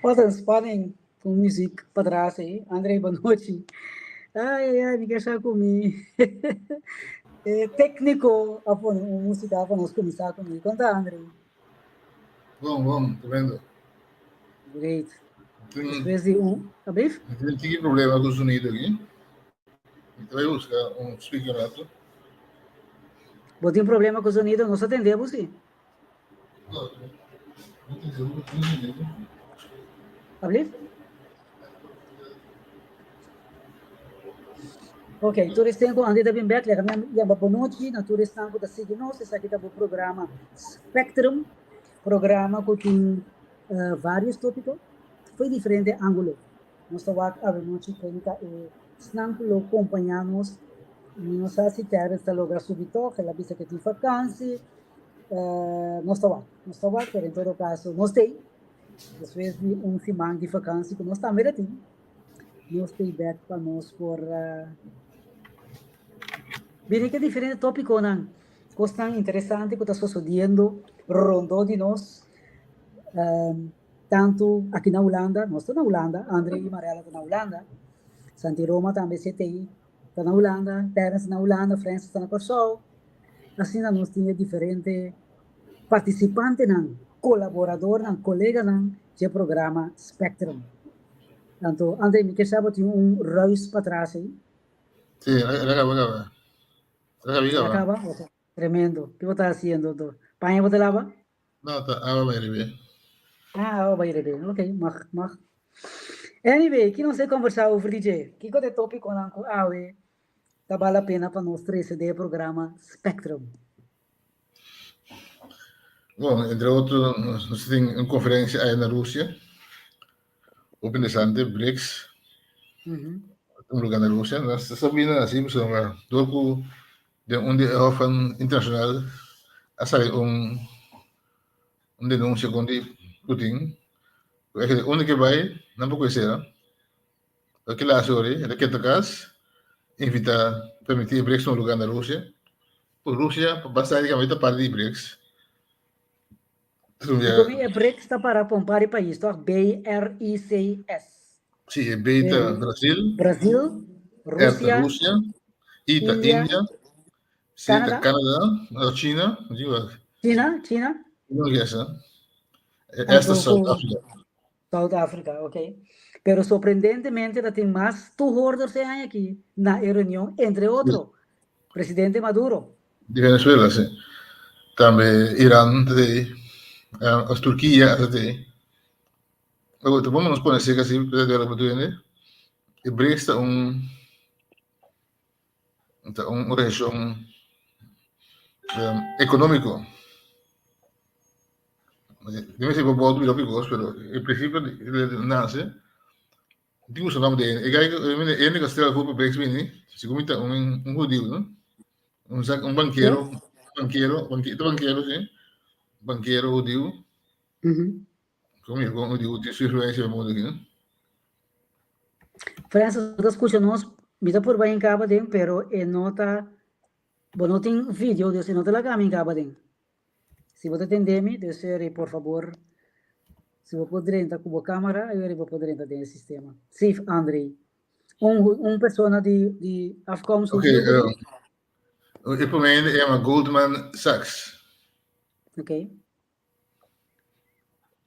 Wat een spanning ku muziek patras ei. André, bonochi. Ai, ai, ai, mi ke sa ku mi e tékniko a pone un músika pa nos kuminsá kuné. Kon ta, André? Bon, bon, tremendo. Great. Despues di un, ablief? Mi tin tiki problema ku sonido aki. Mi ta bai buska un speaker rato. Bo tin problema ku sonido? Nos ta tende bo si. Ablief? Ok, tur esnan ku antes ta bin bek, laga mi yama bonochi na tur esnan ku ta sigui nos. Esaki ta bo programa Spectrum, programa ku tin varios tópiko fo'i diferente ángulo. Nos ta wak avenochi ken ta e esnan ku lo kompañá nos. Mi no sa si Terrence ta logra subi tòg, el a bisa ke tin fakansi. Nos ta wak, nos ta wak, pero en todo kaso nos t'ei. Despues di un siman di fakansi ku nos tambe ta tin, nos t'ei bèk pa nos por bini ku e diferente tópikonan, kosnan interesante ku ta sosodiendo rondó di nos. Tantu aki na Hulanda, nos ta na Hulanda, Andre i Marella ta na Hulanda, Santi Roma tambe CTI ta na Hulanda, Terence ta na Hulanda, Francis ta na Kòrsou. Asina nos tin e diferente partisipantenan, kolaboradornan, koleganan dje programa Spectrum. Anto, Andre, mi ke sa bo tin un ruis patras ei. Sí, el a kaba kaba. El a kaba kaba. El a kaba? Tremendo. Ke bo ta hasiendo anto? Paña bo ta laba? No, ta awa bai rib'é. Ah, awa bai rib'é. Ok, mag, mag. Anyway, ki nos a kombersá over di dje? Kiko ta e tópikonan ku awe ta bal la pena pa nos trese den e programa Spectrum? Bon, entre otro, nos tin un konferensia aya na Rusia. Hopi interesante, BRICS. Un lugar na Rusia. Nos ta bini así, pasobra dor ku Den un di e hofnan internashonal a sali un un denunsia kontra di Putin ku e kende unda ke bai nan por konosé nan. Lo ke el a hasi ora ei, el a keda kas invitá permití e BRICS tuma lugar na Rusia. Ku Rusia básicamente ta parti di BRICS. Dikon e BRICS ta para pa un par di pais tòg? BRICS. Sí, e B ta Brasil. Brasil, R ta Rusia, I ta India, C ta Canada, no China, China, China. No esa. S ta South Africa. South Africa, ok. Pero sorprendentemente ta tin mas toehoorders e aña aki na e reunion, entre otro, presidente Maduro. Di Venezuela, si. Tambe Iran ta ei, Turkia ta ei. Awor, ta bon nos pone acerca si, e BRICS ta un Ta un organisashon ekonómiko. Mi mester por bòltu bira hopi kos, pero e prinsipio di nase tin ku usa nòmber di hende. E guy ku e hende ku a strea for pa BRICS bini, segun mi ta un hudiu, no? Un sa un bankero, bankero, ta bankero si, bankero hudiu. Kon mi kon hudiu tin su influensia den mundu aki, no? Francis, bo ta skucha nos? Mi ta purba hinka bo den, pero e no ta, bo no tin video, dus e no ta laga mi hinka bo den. Si bo ta tende mi, dus eri por fabor, si bo por drenta ku bo kamera, eri bo por drenta den e sistema. Si, André. Un, un persona di, di afkomst Oké, hudiu. e promé hende e yama Goldman Sachs. Oké.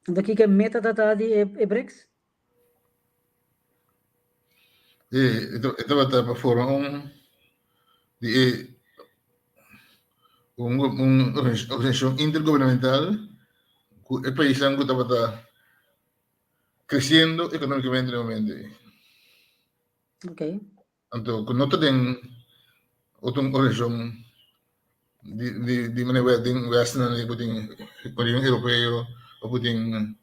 Anto kiko e meta ta ta di e, e BRICS? E, e tabata pa forma un di e un, un organisashon intergubernamental ku e paisnan ku tabata kresiendo ekonómikamente na e momento ei. Ok. Anto ku no ta den otro organisashon di di di manera den western ku tin Union Europeo òf ku tin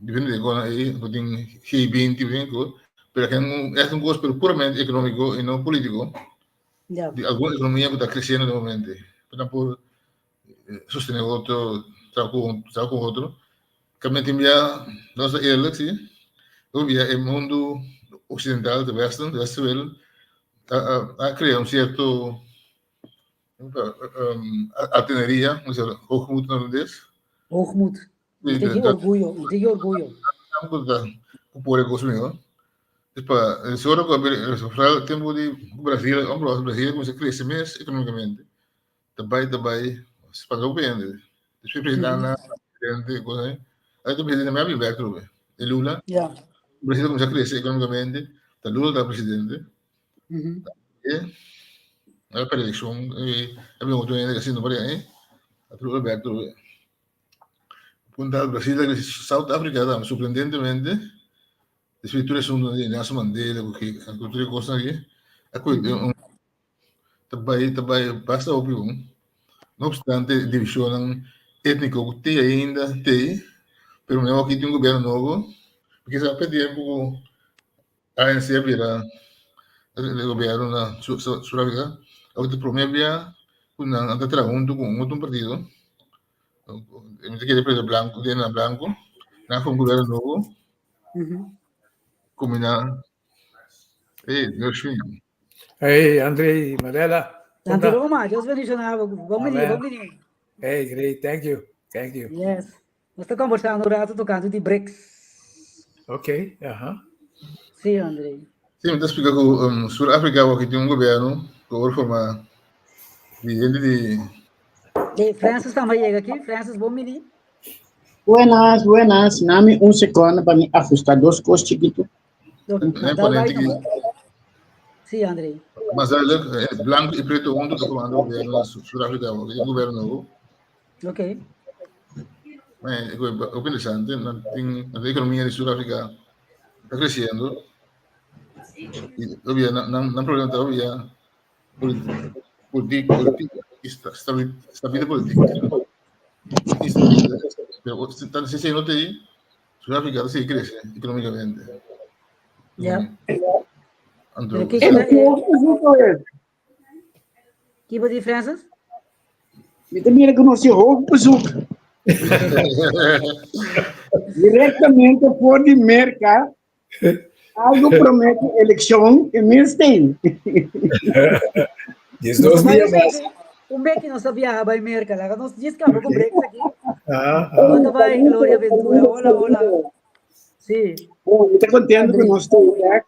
depende di kon ei ku tin G20 ku pero es un kos pero puramente ekonómiko i no polítiko di algun ekonomia ku ta kresiendo den momento ei pa nan por sostené otro traha ku traha ku otro Kaminda tin bia nos ta eerlijk si hopi bia e mundu occidental de westen de westerse wereld a a crea un cierto altaneria hoogmoed na holandes. Hoogmoed. Un tiki orguyo, un tiki orguyo. Ku por e kos mihó. Es pa ora ku vooral tempu di Brasil, hombre, Brasil kuminsá krese mes ekonómikamente. Ta bai, ta bai, spanta hopi hende. Despues presidente na presidente kos ahí. Ahí ta presidente mi a bin bek trobe. E Lula. Brasil a kuminsá krese ekonómikamente. Ta Lula ta presidente. E a perde elekshon e a bin otro hende kasi no por ahí. A Lula bek trobe. Punta Brasil ta krese, South Africa tambe sorprendentemente. Despues tur asunto di Nelson Mandela ku tur e kosnan aki a kohe un Ta bai ta bai basta hopi bon. No obstante divisionnan étniko ku tin ainda tei, pero mihó aki tin un gobierno nobo, porque sa pe tiempo ku ANC a bira e gobierno na Sur Afrika, awor ta prome bia ku nan a ta traha huntu ku un otro partido, mi ta kere preto blanko, den blanko, nan a forma un gobierno nobo, kombiná, ey Dios mío. Hey, André, Marela. Tanti Roma, Dios bendicioná bo. Bon bini, bon bini. Hey, great, thank you. Thank you. Yes. Nos ta conversando un rato tocante di BRICS. Ok, aha. Sí, André. Sí, mi ta explica cu Sur Africa awor tin un gobierno cu awor forma di hende di... Hey, Francis tambe yega aki. Francis, bon bini. Buenas, buenas. Nami un secondo pa mi ajusta dos cos chiquito. Sí, André. Mas duidelijk, blanco y preto hunto ta formando gobierno na Sudáfrica, un gobierno nuevo. Ok. Maar ook interesante, la economía de Sudáfrica está creciendo. Y obvio, no, no, no problema todavía política, política, estabilidad política. Pero si se nota ahí, Sudáfrica ta sigui crece economicamente. Ja. Anto, Pero Kico di Francis? Mi ta mira ku nos tin hopi bezoek. Direktamente for di Merka, algo promete elekshon e mes tin. 12 dia mas. Un bek nos a viaha bai Merka, laga nos djis kaba ku breks aki. Ota bai, Gloria Ventura. Hola, hola. Sí. Bon, mi ta kontentu ku nos ta bek.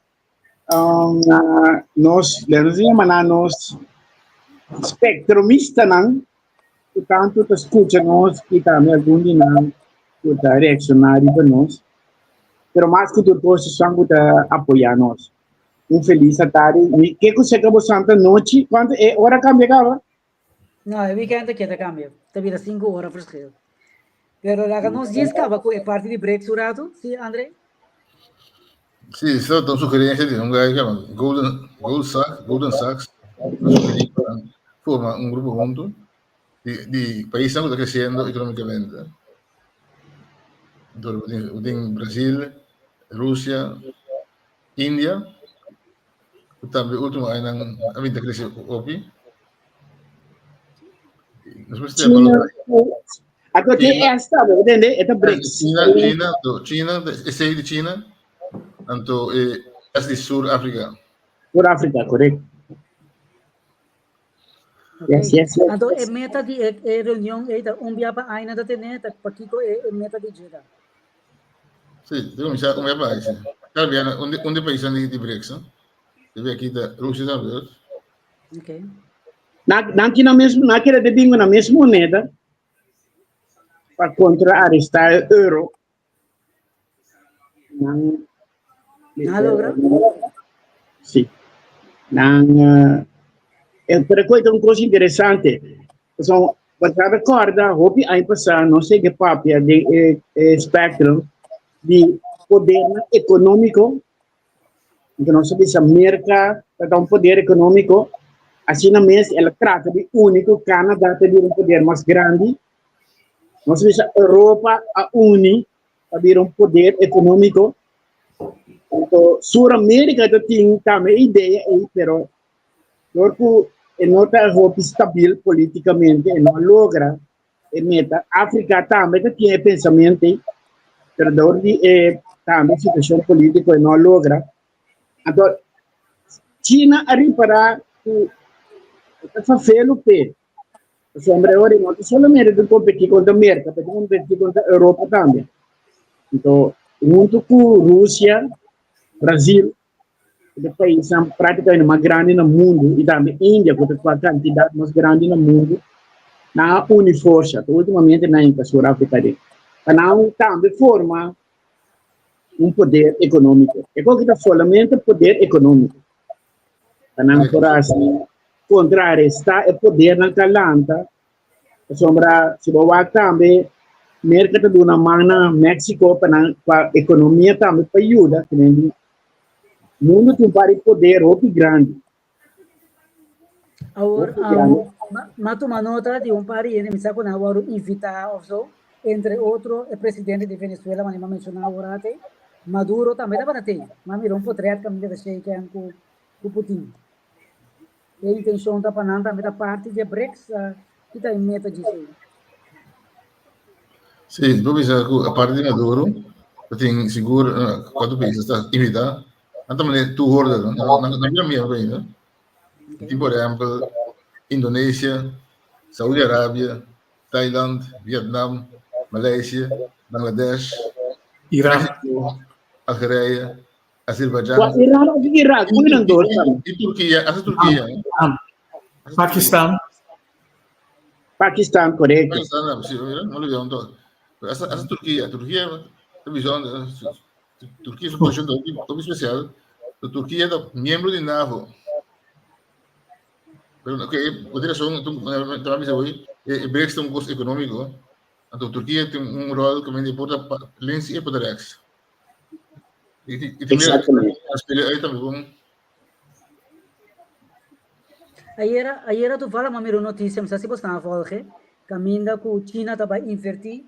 Nos, nos yama nan nos spektromistanan ku tantu ta skucha nos i tambe algun di nan ku ta reakshoná riba nos. Pero mas ku tur kos esun ku ta apoyá nos. Un felis atardi. Mi ke ku seka bo santa nochi. Kuantu e ora kambia kaba? No, e weekend aki ta kambia. Ta bira sinku ora verschil. Pero laga nos djis kaba ku e parti di break su ratu, si Andre? Sí, eso ta un sugerencia di un guy que llama Golden, Gold Sachs, Golden Sachs, a sugerí pa forma un grupo junto di, di países que está creciendo económicamente. Entonces, tin Brasil, Rusia, India, ku tambe último añanan a bin ta krese hopi. Nos mester China, Ato te esta, bo entende? E ta BRICS. China, China, anto China, esei di China, anto e es di Sur Afrika. Sur Afrika, correcto. Yes, yes, yes. Anto e meta di e, e reunion ei ta un bia pa aña ta tene, ta pakiko e, e meta di dje ta? Sí, te kuminsá un bia pa aña, sí. Kada bia un di, un di paisnan di, di BRICS, no? Debe aki ta Rusia tambe, toch? Okay. Na, nan tin na mesmo, na kere de bingo na mesmo moneda pa kontra-arrestar e euro. Nan Nan a logra? Sí. Nan, eh, pero koe ta un kos interesante. So, bo ta recorda, hopi aña pasá, nos sege papia den e, e spectrum di podernan económico. Anto nos a bisa Merca ta ta un poder económico. Asina mes el a trata di uni cu Canada ta bira un poder mas grandi. Nos a bisa Europa a uni pa bira un poder económico. Anto Sur America ta tin tambe e idea ei, pero dor cu e no ta hopi stabil politicamente, e no a logra e meta. Africa tambe ta tin e pensamento ei, pero dor di e tambe situacion politico e no a logra. Anto China a ripara cu e ta fafelo p'e. Pasobra ora no ta solamente ta kompetí kontra Merka, pero ta kompetí kontra Europa tambe. Anto, huntu ku Rusia, Brasil, ku ta paisnan práktikamente mas grandi na mundu, i tambe India, ku ta ku a kantidat mas grandi na mundu, nan a uni forsa. Ta últimamente nan hinka Sur Afrika den, pa nan tambe forma un poder ekonómiko. E koki ta solamente poder ekonómiko. Pa nan por hasi kontrarestá e podernan ku a lanta, pasobra si bo wak tambe Merka ta duna man na Meksiko pa nan pa ekonomia tambe pa yuda, mundu tin un par di poder hopi grandi. Awor, m'a tuma nota di un par di hende, mi sa ku nan a wòrdu invitá òf so, entre otro e presidente di Venezuela, manera mi a menshoná awor ate, Maduro tambe tabata tei. M'a mira un potrèt kaminda ta shake hand ku Putin. E intenshon ta pa nan tambe ta parti di e BRICS, ki ta e meta djis ei? Sí, bo bisa ku aparte di Maduro, ta tin sigur kuantu paisnan ta invitá. Nan ta manera tur horde, no? Nan nan bira miembro ainda. Tin por ehèmpel Indonesia, Saudi Arabia, Thailand, Vietnam, Malaysia, Bangladesh, Iran. Mexico, Algeria, Azerbaijan. Wa Iran of Irak? Un nan dos tambe. I Turkia, hasta Turkia. Ah, Pakistan. Pakistan, korekto. Pakistan, no, sí, mira, no olvidé un todo. Pero hasta, hasta Turkia, Turkia, ta bijzonder, Turkia su posicion ta hopi especial. Turkia ta miembro di NAVO. Pero ok, bo tin razon, ta bisa hoy, e BRICS ta un cos económico. Anto Turkia tin un rol ku men por ta links i por ta rechts. I tin Exactamente. spelen uit tambe bon. Ayera, ayera toevallig m'a mira un noticia, mi sa si bo stan a volge, caminda cu China ta bay inverti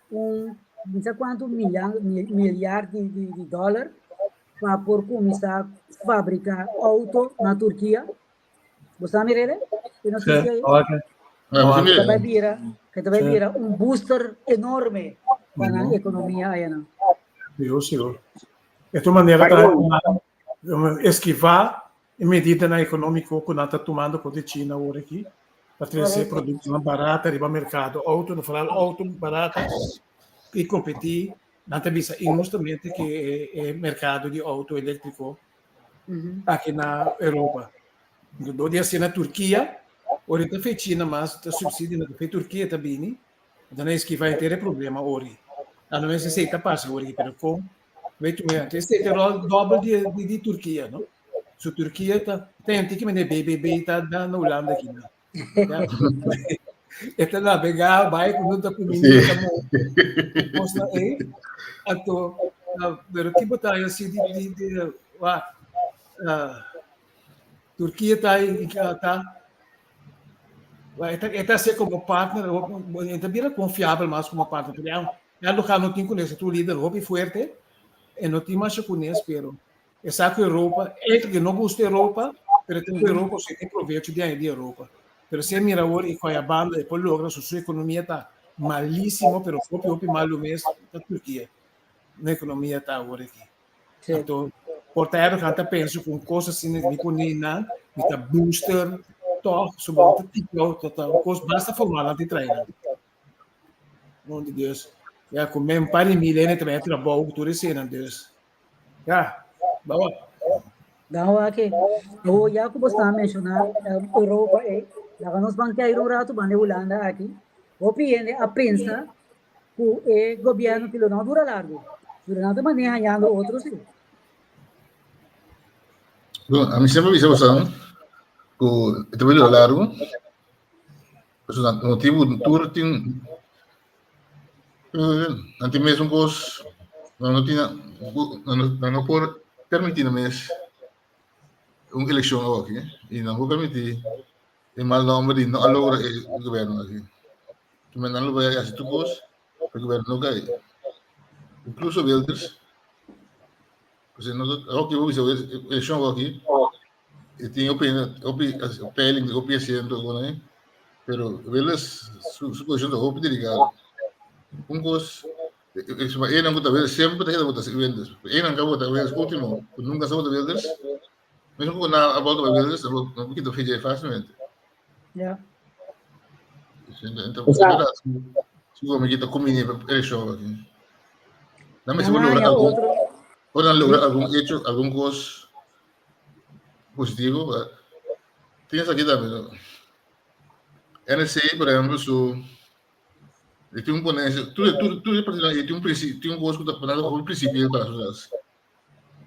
un, mi sa cuanto miyan, milyard di, di, di dollar pa por cuminsa fabrica auto na Turkia. Bo sa mirele? E noticia ahí? Ah, Que ta bay bira, que ta bay bira un booster enorme pa nan economia allá nan. Sigur, sigur. Esta manera ta esquivá e medidanan económico cu nan ta tumando contra China awor aki pa trece productonan barata riba mercado, auto, vooral auto barata y competi, nan ta bisa inhustamente cu e mercado di auto electrico aki na Europa. Dor di asina Turkia, ora ta fe China mas ta subsidia na fe Turkia ta bini, enton nan esquiva henter e problema ori. A no mester esey ta pasa ori, pero con Weet je meer, esey ta rol dobbel di di di Turkia, no? So Turkia ta ta henter ki mende BBB ta na Hulanda aki na. Ja. E ta navega bai ku no ta kuminda ta mo. Kosnan ei. Anto, pero ki bataya si di di di wa Turkia ta ta e ta hacié como partner, e ta bira confiabel mas como partner. Ya lo no tin kunes, tu lider hopi fuerte, e no tin masha kunes, pero e sa ku Europa, e que no gusta Europa, pero tin ku Europa si tin provecho di di Europa. Pero si e mira awor i kaya banda e por logra su su economia ta malísimo, pero hopi hopi malo mes ta Turkia. Na economia ta awor aki. Sí. Anto, por ta Erdogan ta pensa ku un kos asina mi pone nan, mi ta booster toch, so bo ta tipo, ta ta un kos basta formal nan ti trae nan. Mon di Dios. Ja, ku men par di mil hende tambe a trabou ku tur eseinan, dus. Ja, bawa. Dan wak e. Awor ya ku bo sta menshoná Europa ei, laga nos ban kèir un ratu banda e Hulanda aki. Hopi hende a pensa ku e gobièrnu ki lo no dura largu, pero nan ta manera hañando otro si. Bon, ami semper bisa boso ku e ta bai dura largu. Pasobra nan motibu tur tin nan tin mesun kos, nan no tin nan no por permití nan mes un elekshon awoki i nan por permití e mal nòmber di no a logra e gobièrnu aki. Nan lo bai hasi tur kos pa e gobièrnu no kai. Inkluso Wilders, pasobra no awoki bo bisa elekshon awoki E tin hopi hopi peiling hopi asiento con ahí. Pero Wilders su, su posición ta hopi delicado. Un cos, e nan ku ta Wilders siempre ta keda vota Wilders. E nan ka vota Wilders último, ku nunca sa vota Wilders. Mesmo ku na a volta pa Wilders, no kita fije fácilmente. Ja. Osea, Sigur mi kita kumini elekshon aki. Nan mester por logra algun, por nan logra algun hecho, algun kos positivo. Tin esaki tambe. NSC, por ehempel, su e tin un ponencia, tur tur tur e partidonan ei tin un principio, tin un kos ku ta nan ta un principio pa su tas.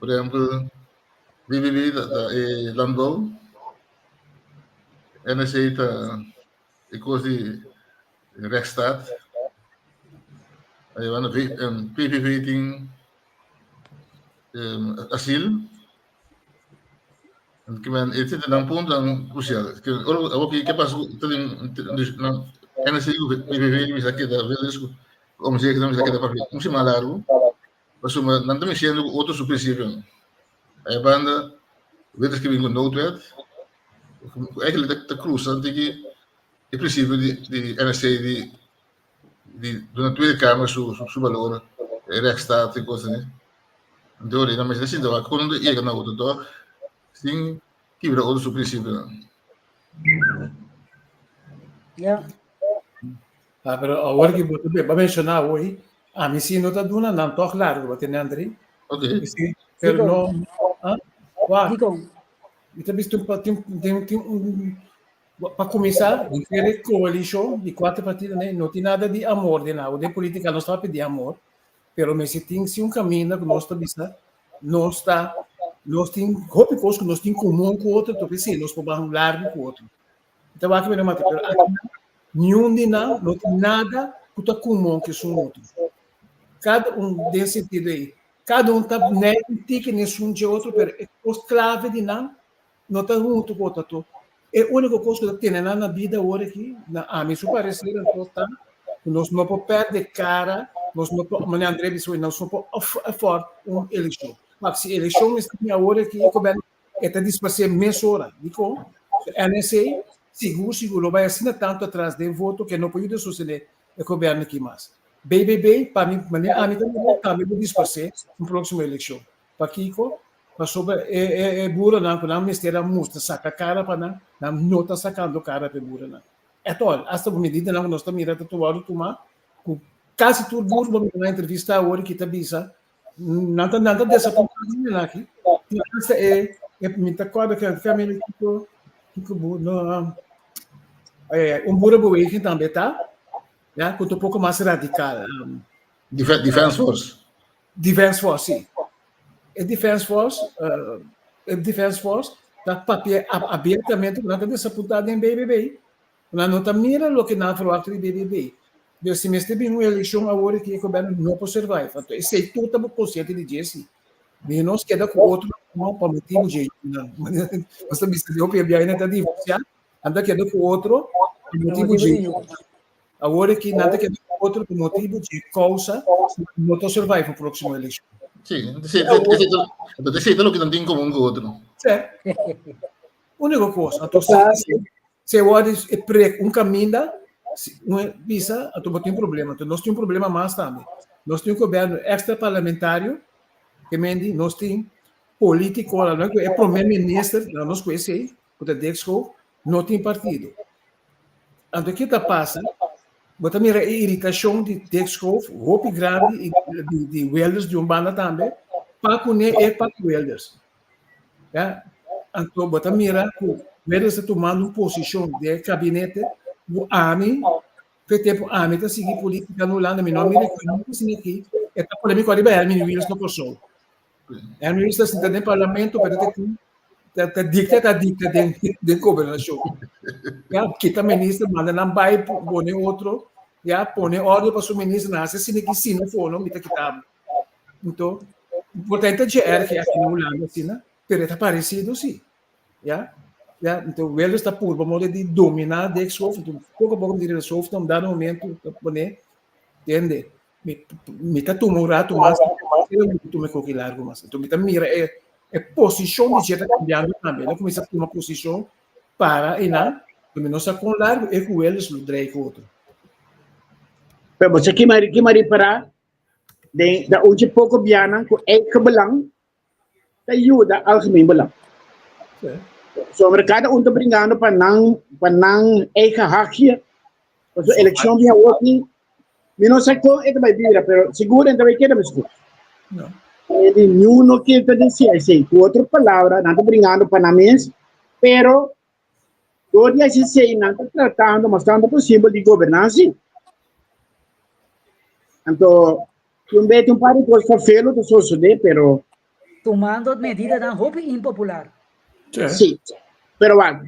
Por ehempel, BBB ta ta e landbouw, NSC ta e kos di rechtsstaat. Ahí van PVV tin asiel. Ke men e zit nan puntonan krusial. Ke ora awor ke ke pasa ku ta den nan NSC ku PVV mester a keda Wilders ku Omtzigt mester a keda papia un siman largu pasobra nan ta misiendo ku otro su prinsipionan. Ai banda Wilders ke bin ku noodwet ku eigenlijk ta krusa tiki e prinsipio di di NSC di di duna Tweede Kamer su su balor e rechtsstaat i kos asina. Anto ora nan mester sinta wak kon nan ta yega na otro tòg sin kibra otro su prinsipionan. Ja. Ah, pero awor ki bo ta ba menshoná hoy, ami si no ta duna nan tòg largu, bo tende Andri? Ok. Si, pero no, ah, wak. Dikon? Mi ta bisto tin tin tin un Pa kuminsá, diferente koalishon di kuater partido ne no tin nada di amor den awe. Den politika nos ta pidi amor, pero mester tin si un kaminda ku nos ta bisa nos ta nos tin hopi kos ku nos tin komun ku otro, toke si nos por ban largu ku otro. Mi ta wak mira mati, pero aki niun di nan no tin nada ku ta komun ku esun otro. Kada un den sentido ei, kada un ta nèt un tiki n'esun dje otro, pero e kos klave di nan No ta huntu ku otro tur. E úniko kos ku ta tene nan na bida awor aki, na ami su pareser anto ta ku nos no por pèrdè kara, nos no por, manera André bisa hoy, nos no por afford un elekshon. Wak, si elekshon mester bin awor aki, e gobièrnu e ta disparsé mesora. Dikon? NSC sigur sigur lo bai asina tantu atras den voto ku e no por yuda sostené e gobièrnu aki mas. BBB, pa mi, manera ami ta mira, tambe lo disparsé un próksimo elekshon. Pakiko? Pasobra e e e buranan ku nan mester a mustra saka kara pa nan, nan no ta sakando kara pa e buranan. At all. Asta ku medidanan ku nos ta mira ta wòrdu tumá, ku kasi tur bur bo mira nan entrevista awor ki ta bisa, nan ta nan ta desapuntá di nan aki. Tin asta e e mi ta kòrda ke kiko kiko kiko bu no ai ai ai un boerenbeweging tambe ta, ya, ku ta un poko mas radikal. Defense Force. Defense Force, sí. E Defense Force, uh, e Defense Force ta papia abiertamente ku nan ta desapuntá den BBB. Nan no ta mira loke nan verwachta di BBB. Dus si mester bin un elekshon awor aki e gobierno no por survive. Anto esei tur ta konsiente di dje si. Mi nos keda ku otro no pa motibu dje nan. Nos ta bisa di hopi e biaha nan ta divorsiá, nan ta keda ku otro pa motibu dje. Awor aki nan ta keda ku otro pa motibu di kousa ku no ta survive un próksimo elekshon. Sí, entonces esei ta loke nan tin en komun ku otro. Sí. Úniko kos, anto si si e wòrdu e prek un kaminda, si un bisa, anto bo tin un problema. Anto nos tin un problema mas tambe. Nos tin un gobièrnu ekstra parlamentario, ke men di nos tin polítiko, ku e promé minister, nan nos ku esei, ku ta Dick Schoof, no tin partido. Anto ke ta pasa? Bo ta mira e iritashon di Dick Schoof hopi grandi i di di Wilders di un banda tambe pa kuné e pa ku Wilders. Ya, anto bo ta mira ku Wilders ta tumando un posishon den e kabinete ku ami fe tempu ami ta sigui politika na Hulanda mi no a mira ku nunka asina aki e ta polemiko ariba Hermine Wilders na Kòrsou. Hermine Wilders ta sinta den parlamento pero ta tin ta ta dicta ta dicta den den gobernacion. Ya kita minister manda nan bai pone otro ya pone orde pa su minister nan haci asina ki sino fono mi ta kita bo. Enton por ta ta dje erg aki na Hulanda asina pero e ta parecido si ya ya enton Wilders ta purba modo di domina Dick Schoof enton poco a poco mi Schoof ta un dado momento ta pone tende Mi, mi ta tuma un rato mas, pero mi ta tuma e koki largo mas. Enton mi ta mira e, e posishon di dje ta kambiando tambe. El a kuminsá tuma posishon para einan, pero mi no sa kon largo e ku Wilders lo drei ku otro. Pero bo sa kima kima ripará den da un dje poko bianan ku eigen belang ta yuda algemeen belang. Sobre kada un ta bringando pa nan pa nan eigen hachje. Pasobra elekshon di awor aki, mi no sa kon e ta bai bira, pero sigur e ta bai keda meskos. No. E di niun no kier ta disi esei. Ku otro palabra, nan ta bringando pa nan mes, pero dor di hasi esei nan ta tratando mas tantu posibel di goberná si. Anto, un bes un par di kos ferfelu ta sosodé, pero Tumando medidanan hopi impopular. Sí. Sí, pero wak,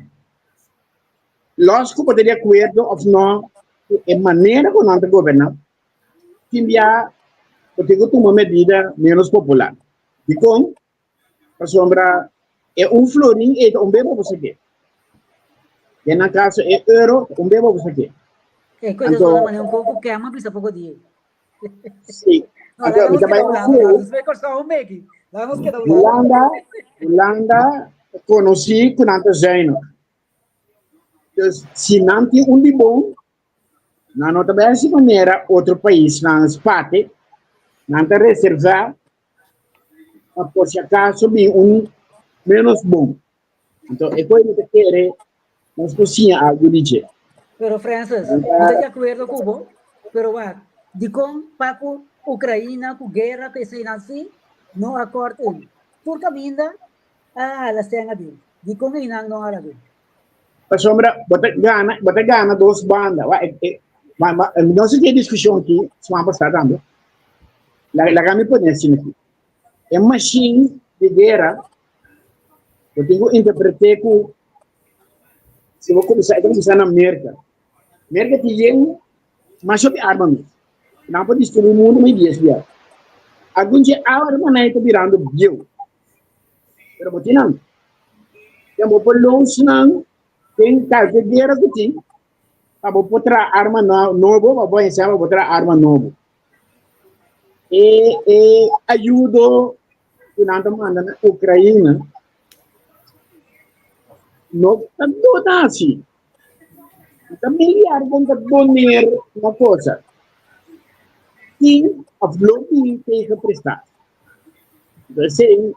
los ku bo ta di akuerdo òf no ku e manera ku nan ta goberná, tin bia bo tin ku tuma medida ménos popular. Dikon? Pasobra e un florin ei ta un be bo sa ke. Den nan kaso e euro ta un be bo sa ke. E koe ta Anto, sona manera un koko kema bisa poko di ei. sí. No, Anto, laga mi nos ta keda bai Hulanda, ku nos bai Kòrsou un beki. Laga nos keda Hulanda. Hulanda, Hulanda ta konosí ku nan ta zuinig. Dus si nan tin un di bon, nan no ta bai hasi manera otro paisnan spate, nan ta reservá pa por si acaso bin un menos bon. Anto e koe mi ta kere nos por siña algo di dje. Pero Francis, mi ta di acuerdo cu bo, pero wak, dicon pa cu Ucraina cu guera cu eseinan si no a kort in? Tur caminda a hala seng adin, dicon einan no hala adin? Pasobra bo ta gana, bo ta gana dos banda. Wa, e, e, ma, ma, no se tin discusion aki, semana pasada tambe. La, laga mi pone asina aki. E machine di guera, bo tin ku interprete ku si bo kuminsá, e ta kuminsá na Merka. Merka tin yen masha di arma mes. Nan por destruí mundu mei dies bia. Algun dje armanan ta birando bieu. Pero bo tin nan. Den bo por los nan den kalke guera ku tin, pa bo por traha arma nobo, pa bo hensha pa bo traha arma nobo. E e ayudo ku nan ta manda na Ukraina no ta duna asi. Ta miliarden ta doneer na cosa. Tin of lo bin tegen prestatie. Esei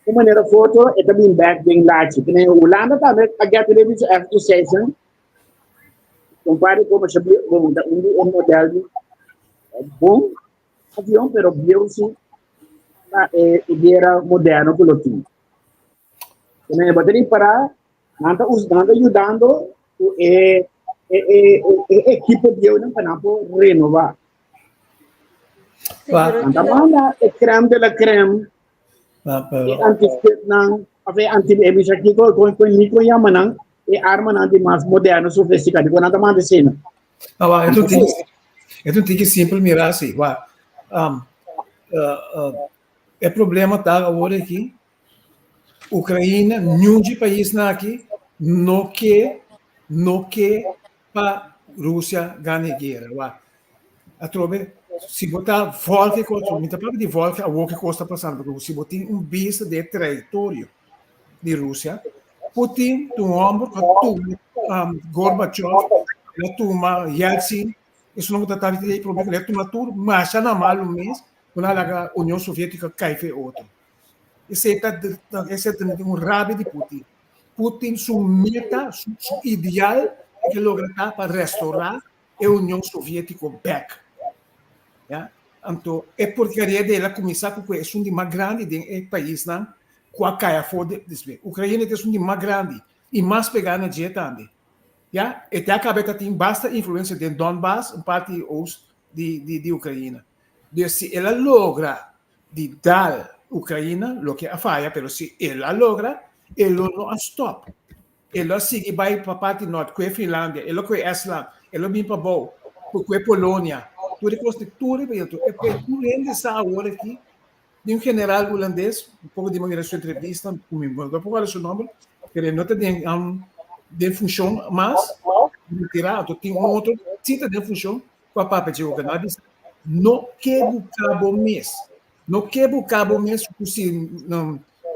un manera of otro e ta bin bek den lachi. Tene Hulanda tambe a get ready su F-16. Compare como se bon ta un di e model di bon avion pero bieu si pa e guera moderno ku lo tin. Tene bo ta ripará nan ta us nan ta yudando ku e e e e ekipo bieunan pa nan por renová. Sí, pero Nan ta kiko manda e crème de la crème, Ah, e pero anti-skipnan, of e anti e bisa kiko kon kon ni kon yama nan, e armanan di mas moderno, sofisticado, di kon nan ta manda esei nan. Ah, wa, Anto e tiki, e un tiki simpel mira así. Wa, um, uh, uh, e problema ta awor aki, Ukraina, niun di paisnan aki no ke, no ke pa Rusia gana e guera. Wak, atrobe, si bo ta volg e kos, mi ta papia di volg awor ke kos ta pasando, pasobra si bo tin un bista di e trayektorio di Rusia, Putin ta un hòmber ku a tuma Gorbachev, el a tuma Yeltsin, esun ku ta tabata di e problema, el a tuma tur masha na malu mes ku nan a laga Union Soviétiko kai for e otro. Esei ta esei ta un rabia di Putin. Putin su meta, su, su ideal e ke logra ta pa restaurá e Union Soviétiko bèk. Ya? Anto e porkeria di el a kuminsá ku esun di mas grandi den e paisnan ku a kai afó di despues. Ukraina ta esun di mas grandi i mas pegá na dje tambe. Ya? E te a kaba e ta tin basta influensia den Donbass, un parti oost di di di Ukraina. Dus si el a logra di dal Ukraina, loke a faya, pero si el a logra, e lo no a stop. E lo a sigui bai pa parti nort, kue Finlandia, e lo kue Estland, e lo bin pa bou, kue Polonia, tur e kos di tur e tur. E tur hende sa awor aki, di un general hulandes, un poko di manera su entrevista, ku mi no por kòrda su nòmber, pero e no ta den den funshon mas, retira, anto tin un otro si ta den funshon, Ku a papia dje oca, nan a bisa, No ke buka bo mes. No ke buka bo mes ku si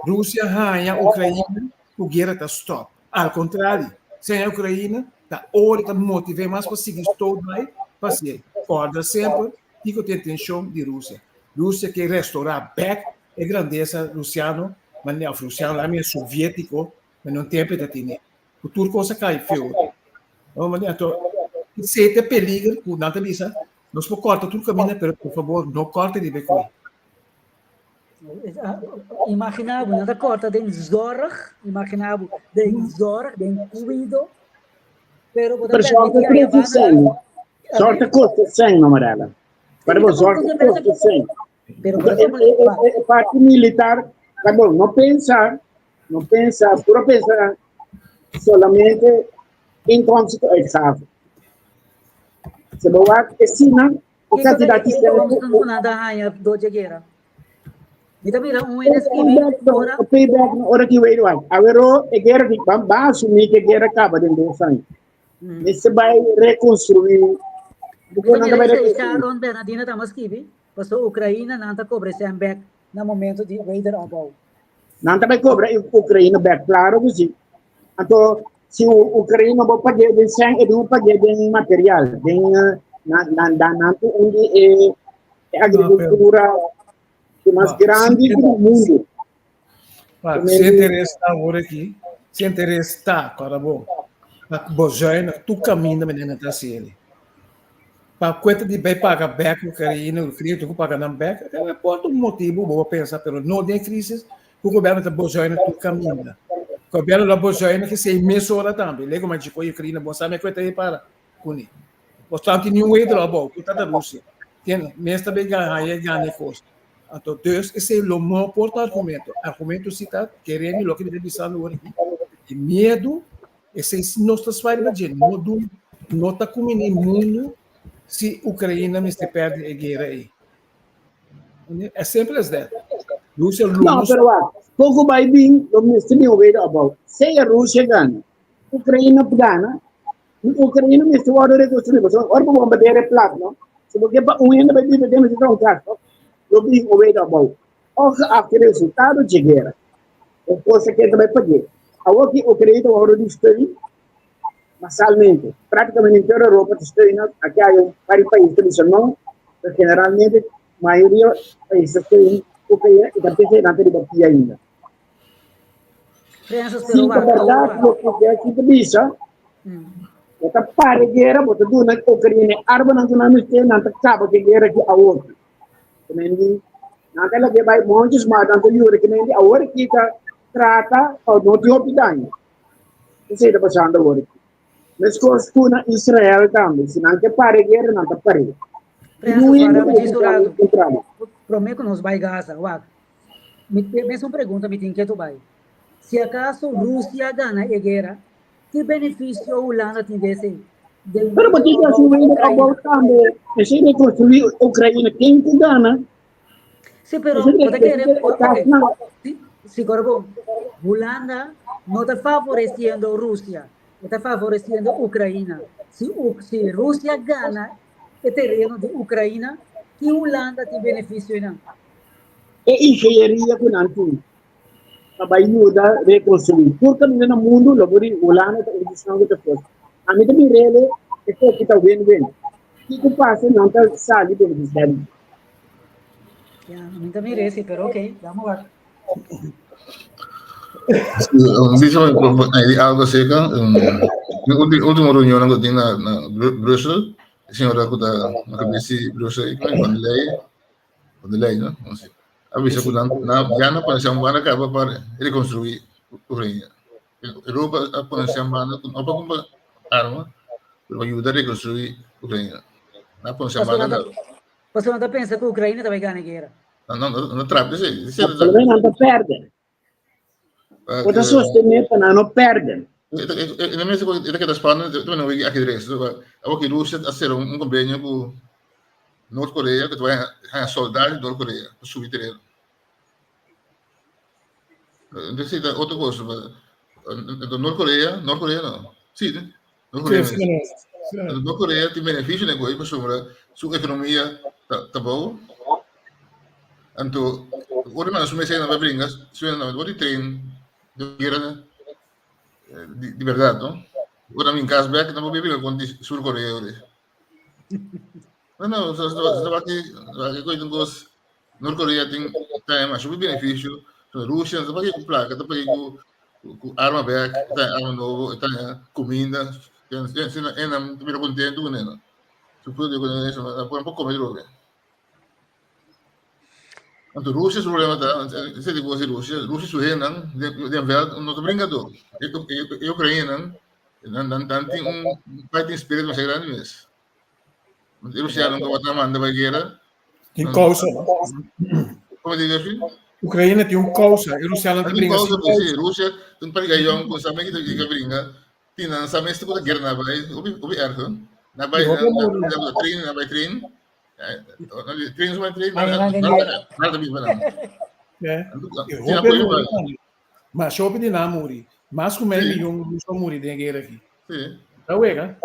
Rusia haña Ukraina, ku guera ta stop. Al kontrari, si haña Ukraina, ta ora ta motiv'é mas pa sigui stoot bai pa hasié. Kòrda semper kiko ta e intenshon di Rusia. Rusia ke restorá bèk e grandesa rusiano, manera òf rusiano, laga mi soviétiko, manera un tempu e ta tene. Ku tur kos a kai feo. Anto. Esei ta e peliger ku nan ta bisa, nos por kòrta tur kaminda, pero por fabor no kòrta riba e koi. Imaginá bo, nan ta kòrta den zorg, imaginá bo, den zorg, den kuido, pero bo ta Pero zorg permití ta aya trese banda. sen. Zorg ta kosta sen, Mamarela. Pero bo zorg ta kosta sen. Pero Então, e parte militar, tá bom, no pensa, no pensa, puro pensa solamente inkomsten uitgaven. Se bo wak e sina, o cantidad di Inkomsten ku nan ta haña door dje guera. Mi ta mira un hende skibi ora. O payback na ora ki weet wat. Awero e guera di ban ba asumi ku e guera kaba den dos aña. Mester bai rekonstruí. Mi ta mira esei Sharon Bernardino ta skibi, pasobra Ukraina nan ta kobra esei bek na momento di wederopbouw. Nan ta bai kobra Ukraina bek, klaro ku si. Anto si Ukraina bo pag'é den sèn e debe pag'é den material, den nan nan nan ta un di e agrikultura di mas grandi di mundu. Si interes ta awor aki, si interes ta, kòrda bo, pa bo zuinig tur kaminda manera nan ta hasi el. Pa kuenta di bai paga bek Ukraina, Ukraina tin ku paga nan bek, e por ta un motibu bo por pensa, pero no den krisis ku gobièrnu ta bozuinig tur kaminda. Gobièrnu lo bozuinig esei mesora tambe. Lego ma djikoi Ukraina bon sa me kuenta ei para kuné. Bo tantu niun wei dro abou ku ta ta Rusia. Tende? Mes ta bai gana haña e gana e kos. Anto dus esei lo no por ta argumento. Argumento si ta kere mi loke mi ta bisando awor aki. E miedu esei nos ta swaai riba dje. No duna no ta kuminí mundu si Ukraina mester pèrdè e guera ei. As simple as that. Rusia lo No, pero wak, kon ku bai bin lo mester bin un wederopbouw. Sea Rusia gana, Ukraina gana, Ukraina mester wòrdu rekonstruí, pasobra ora bo bombardea e plat, no, si bo ke pa un hende bai biba den mester ta un kas, no, lo bin un wederopbouw. Ongeacht e resultado dje guera, e kos aki ta bai pag'é. Awor ki Ukraina ta wòrdu di steun masalmente, práktikamente henter Europa ta steun nan, aki hay un par di pais ta bisa no, pero generalmente mayoria pais ta steun Ukraina i ta p'esei nan ta riba pia ainda. Francis, Si pero ta wak, bèrdat awor. loke Jesse ta bisa, bo ta para e guera, bo ta duna Ucrania e armanan ku nan mester, nan ta kaba ku e guera aki awor. Kimendi, nan ta lag'é bai monchis, mas nan ta yuda kimendi awor aki ta trata pa no tin hopi daño. Esei ta pasando awor aki. Meskos ku na Israel tambe, si nan ke para e guera, nan ta par'é. I Francis, no hende wak, ku djis un ratu. kontra nan. Promé ku nos bai Gaza, wak. Mi mesun pregunta mi tin ketu bai. Si acaso Rusia gana e guera, ki beneficio Hulanda tin di esei? Den Pero bo tin que wederopbouw hasi di wederopbouw Ucraina. tambe. Esei reconstruí Ucraina, ken ku gana? Sí, pero Esei bo ta kere, e ok, kasnan. si, si Corbo, Hulanda no ta favoreciendo Rusia, e ta favoreciendo Ucraina. Si, si Rusia gana e tereno di Ucraina, ki Hulanda tin beneficio einan? E ingenieria ku nan tin pa bai yuda rekonstruí tur kaminda na mundu lo por di Hulanda ta un di esnan ku ta fuerte. Ami ta mir'é e koki ta win-win. Kiko pasa nan ta sali benefisiá di. Ya, ami ta mir'é si, pero ok, dame wak. Bisa mi algo acerca un último reunion ku tin na Brussel, e señora ku ta na kabes di Brussel, van der Leyen, Van der Leyen, no? No sé. A bisa ku nan na ya na pone sean banda kaba pa rekonstruí Ukrania. Europa a pone sean banda ku no pa kumpra arma, pero pa yuda rekonstruí Ukrania. Na pone sean banda kaba. Pasobra nan ta pensa ku Ukraina ta bai gana e guera. No, no, no trap esei. Por lo menos nan ta pèrdè. Bo ta sostené pa nan no pèrdè. E mes e ta keda spannend, e ta bini wiki ajedrez. Awor ki Rusia a sera un konvenio ku Nort Korea ku ta bai haña soldá di Nort Korea pa subi tereno. Entonces ta otro kos. Nort Korea, Nort Korea no. Sí, Nort Korea. Nort Korea tin benefisio den koe pasobra su ekonomia ta bou. Anto ora nan su mester nan bai bringa, su nan bai train di guera di berdad no. Ora mi kas bek nan por bringa kontra Sur Korea ora. No no, so so wak wak koe tin kos Nort Korea tin ta masha hopi benefisio. Rusia ta pag'é ku plaka, ta pag'é ku ku arma bek, ta arma nobo, ta kuminda. En nan ta bira kontentu kuné no. Su pueblo di kuné eso, nan por kome droga. Anto Rusia su problema ta, esei di kos di Rusia, Rusia su hendenan den veld no ta brinkadó. E Ukrainanan nan nan nan tin un fighting spirit masha grandi mes. E Rusianan tabata manda bai guera. Tin kousa, no? Como di Jeffrey? Ukraina tin un kousa, e Rusianan ta Tin bringa kousa, sin pues, sí. kousa. Rusia tin par gayon ku sa meki ta bringa. Tin nan sa mes ku ta guera na bai, hopi hopi erg. Na bai I hopi na a muri. na train, na bai train. Train su bai train, Ay, nan den na guera. na ta biba nan. Eh, i Tin hopi a apoyo muri bai. tambe. Mas hopi di nan a muri. Mas ku mei Sí, miyon ruso a muri den e guera aki. sí. Ta wega.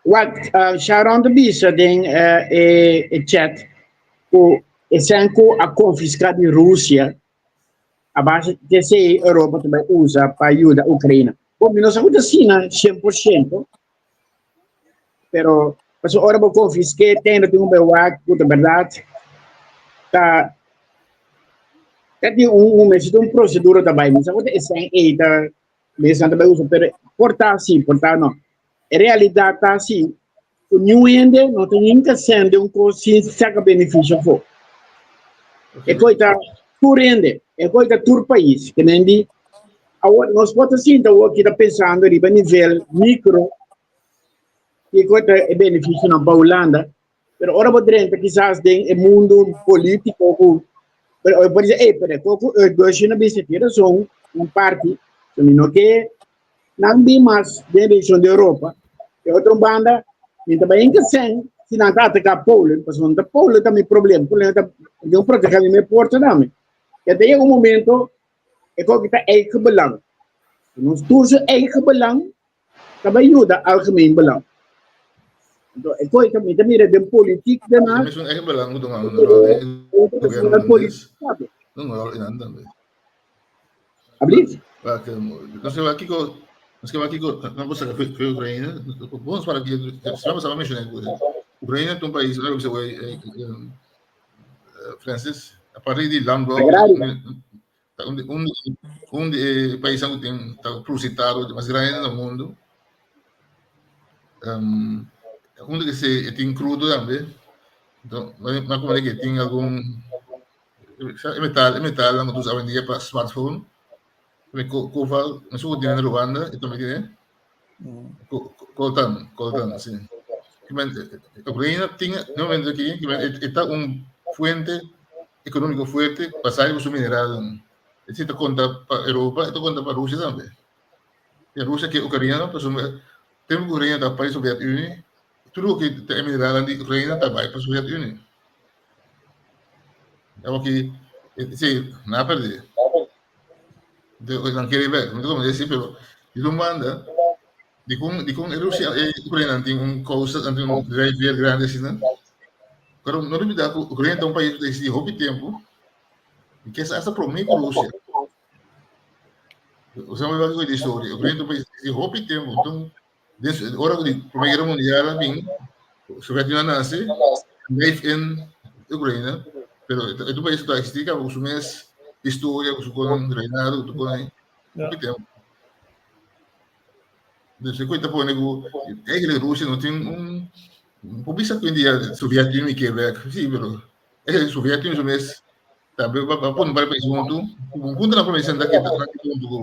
Wak, Sharon ta bisa den e e chat ku esnan ku a konfiská di Rusia a base di esei Europa ta bai usa pa yuda Ukraina. Bon, mi no sa ku ta asina 100%, pero pasobra ora bo konfisk'é tende tin un bai wak ku ta bèrdat ta ta tin un un mester tin un prosedura ta bai. Mi sa ku ta esnan ei ta mesnan ta bai usa, pero por ta si, por ta no. E realidat ta si ku niun hende no ta hinka sende un kos sin saka benefisio afó. E koi ta tur hende, e koi ta tur pais. Ke men di, awor nos por ta sinta awor aki ta pensando riba nivel mikro kiko ta e benefisionan pa Hulanda, pero ora bo drenta kisas den e mundu polítiko ku pero bo por bisa, ey, pero e kos ku Eutgusje a bisa tin rason un parti, so mi no ke nan bin mas den region di Europa. E otro banda, mi ta bai inka sen si nan ta ataká Polen, pasobra no ta Polen ta mi problema, Polen ta mi tin protegé mi porta tambe. E ta yega un momento e kos ki ta eigen belang. Nos tur su eigen belang ta bai yuda algemeen belang. Anto e kos mi ta mira den politiek den E Haag. mesun eigen belang ku tuma un ròl den e gobierno hulandes. Un ròl einan tambe. Ablief? Nos kiko, nos ke kiko, nan por saka fe Ukraina, bon para que vamos a mencionar Ukraina ta un pais, algo que se Francis, a partir di landbouw, un un un di e paisnan ku tin ta produci taro mas grandi na mundo. Um, un di se tin crudo tambe. Então, mas como que tin algun E metal, e metal nan ku ta usa awendia pa smartphone. Koval, no sé ku tiene na Rwanda, e tambe tiene. Coltan, coltan, sí. Ukraina tin, na momento aki, e ta un fuente ekonómiko fuerte basá riba su mineralnan. Esei ta konta pa Europa, e ta konta pa Rusia tambe. E Rusia ke Ukraina, pasobra tempu ku Ukraina ta parti Soviet Unie, tur loke ta e mineralnan di Ukraina ta bai pa Soviet Unie. Awor ki, sí, nan a perdé. Nan kere bek, mi ta como deci, pero di un banda, di con, di con e Rusia, e Ucrania tin un kousa, nan tin un drijfveer grandi asina. Pero no olbida ku Ucrania ta un pais ku ta existi hopi tempu, i kesa hasta prome ku Rusia. Osea, mi wak di historia, Ucrania ta un pais ku ta existi hopi tempu, enton Des, ora ku di Prome Guera Mundial a bin, Sovjet-Unie a nase, leef in Ukraina, pero e ta un pais ku ta eksistí kaba ku su mes historia, ku su kon reinado, ku su kon hopi tempu. Dus e ta pone ku eigenlijk Rusia no tin un, por bisa ku un dia Sovjet-Unie ke bek, si, pero eigenlijk Sovjet-Unie su mes tambe a pone un par di pais huntu, ku un punto nan prome senta ke nan ke huntu ku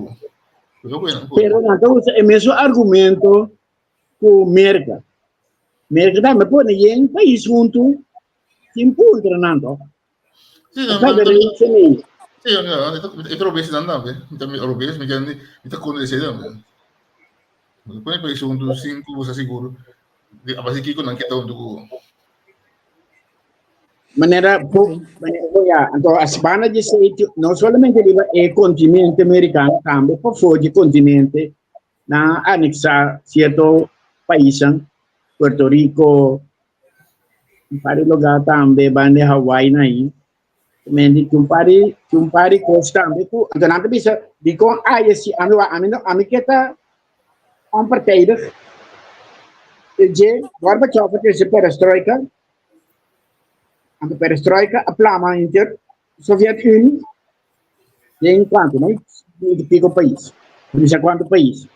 Pero nan ta usa e mesun argumento ku Merka. Merka tambe pone yen pais huntu sin puntra nan to. Sí, no, Sabe no, reason ei. Sí, no, e ta robes nan tambe. Mi ta robes, mi ta mi ta kontra esei tambe. Pone pais huntu sin ku bo sa sigur di a base kiko nan ke ta huntu ku bo. Manera bo, manera bo ya, anto as banda di esei no solamente riba e continente americano, tambe pafó di continente nan a anexa cierto paisnan, Puerto Rico, un par di lugar tambe banda di Hawaii na ahi, men tin un par di, tin un par di cos tambe cu, anto nan ta bisa dicon aya si ami wak, ami no, ami ke ta onpartijdig, e dje Gorbachev a trece perestroika, Anto perestroika a plama henter Soviet Unie den kuantu, no? 20 i piko pais. No sa kuantu pais.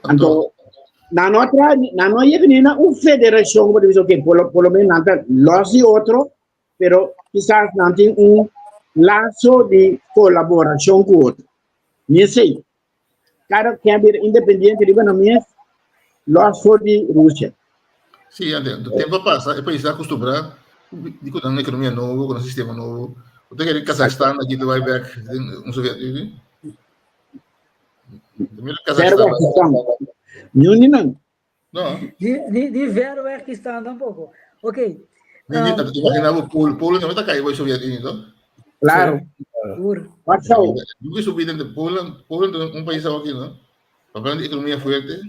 Anto, Nan no a traha, nan no a yega ni na un federashon ku bo ta bisa, ok, por lo, por lo menos nan ta lòs di otro, pero kisas nan tin un laso di kolaborashon ku otro. Ni esei. Kada ken a bira independiente riba nan mes, lòs for di Rusia. Sí, ante, do tempo a pasa, e país a acostumbrá di ku nan ekonomia nobo, ku nan sistema nobo. Bo ta kere Kazakhstan aki ta bai bek den un Soviet Unie? Mira Kazakhstan. Verwekistan. Niun di nan. No. Ni Verwekistan tampoko. Ok. Ni, ni, imagina bo Polen, Polen tambe ta kai bai Soviet Unie, to? Claro. Ur. Warschau. Nunca subi den Polen, Polen ta un país aki, no? Papel di ekonomia fuerte.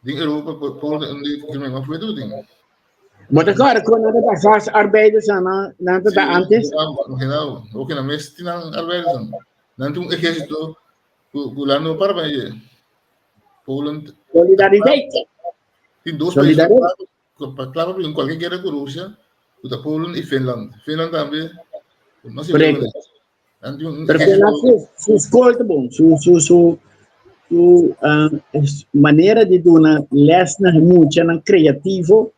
Den Europa, Polen ta un di ekonomia mas fuerte ku tin. Bo ta kòrda kon nan ta gastarbeiders nan nan ta antes? Imagina bo, oke nan mes tin nan arbeiders. Nan tin un ehérsito ku ku la no para pa ellos. Poland. Solidariteit. Tin dos países pa klaar pa cualquier guerra ku Rusia, ku ta Poland i Finland. Finland tambe. No sé. Correcto. Pero Finland su, su school ta bon, su su su su uh, manera di duna les na muchanan creativo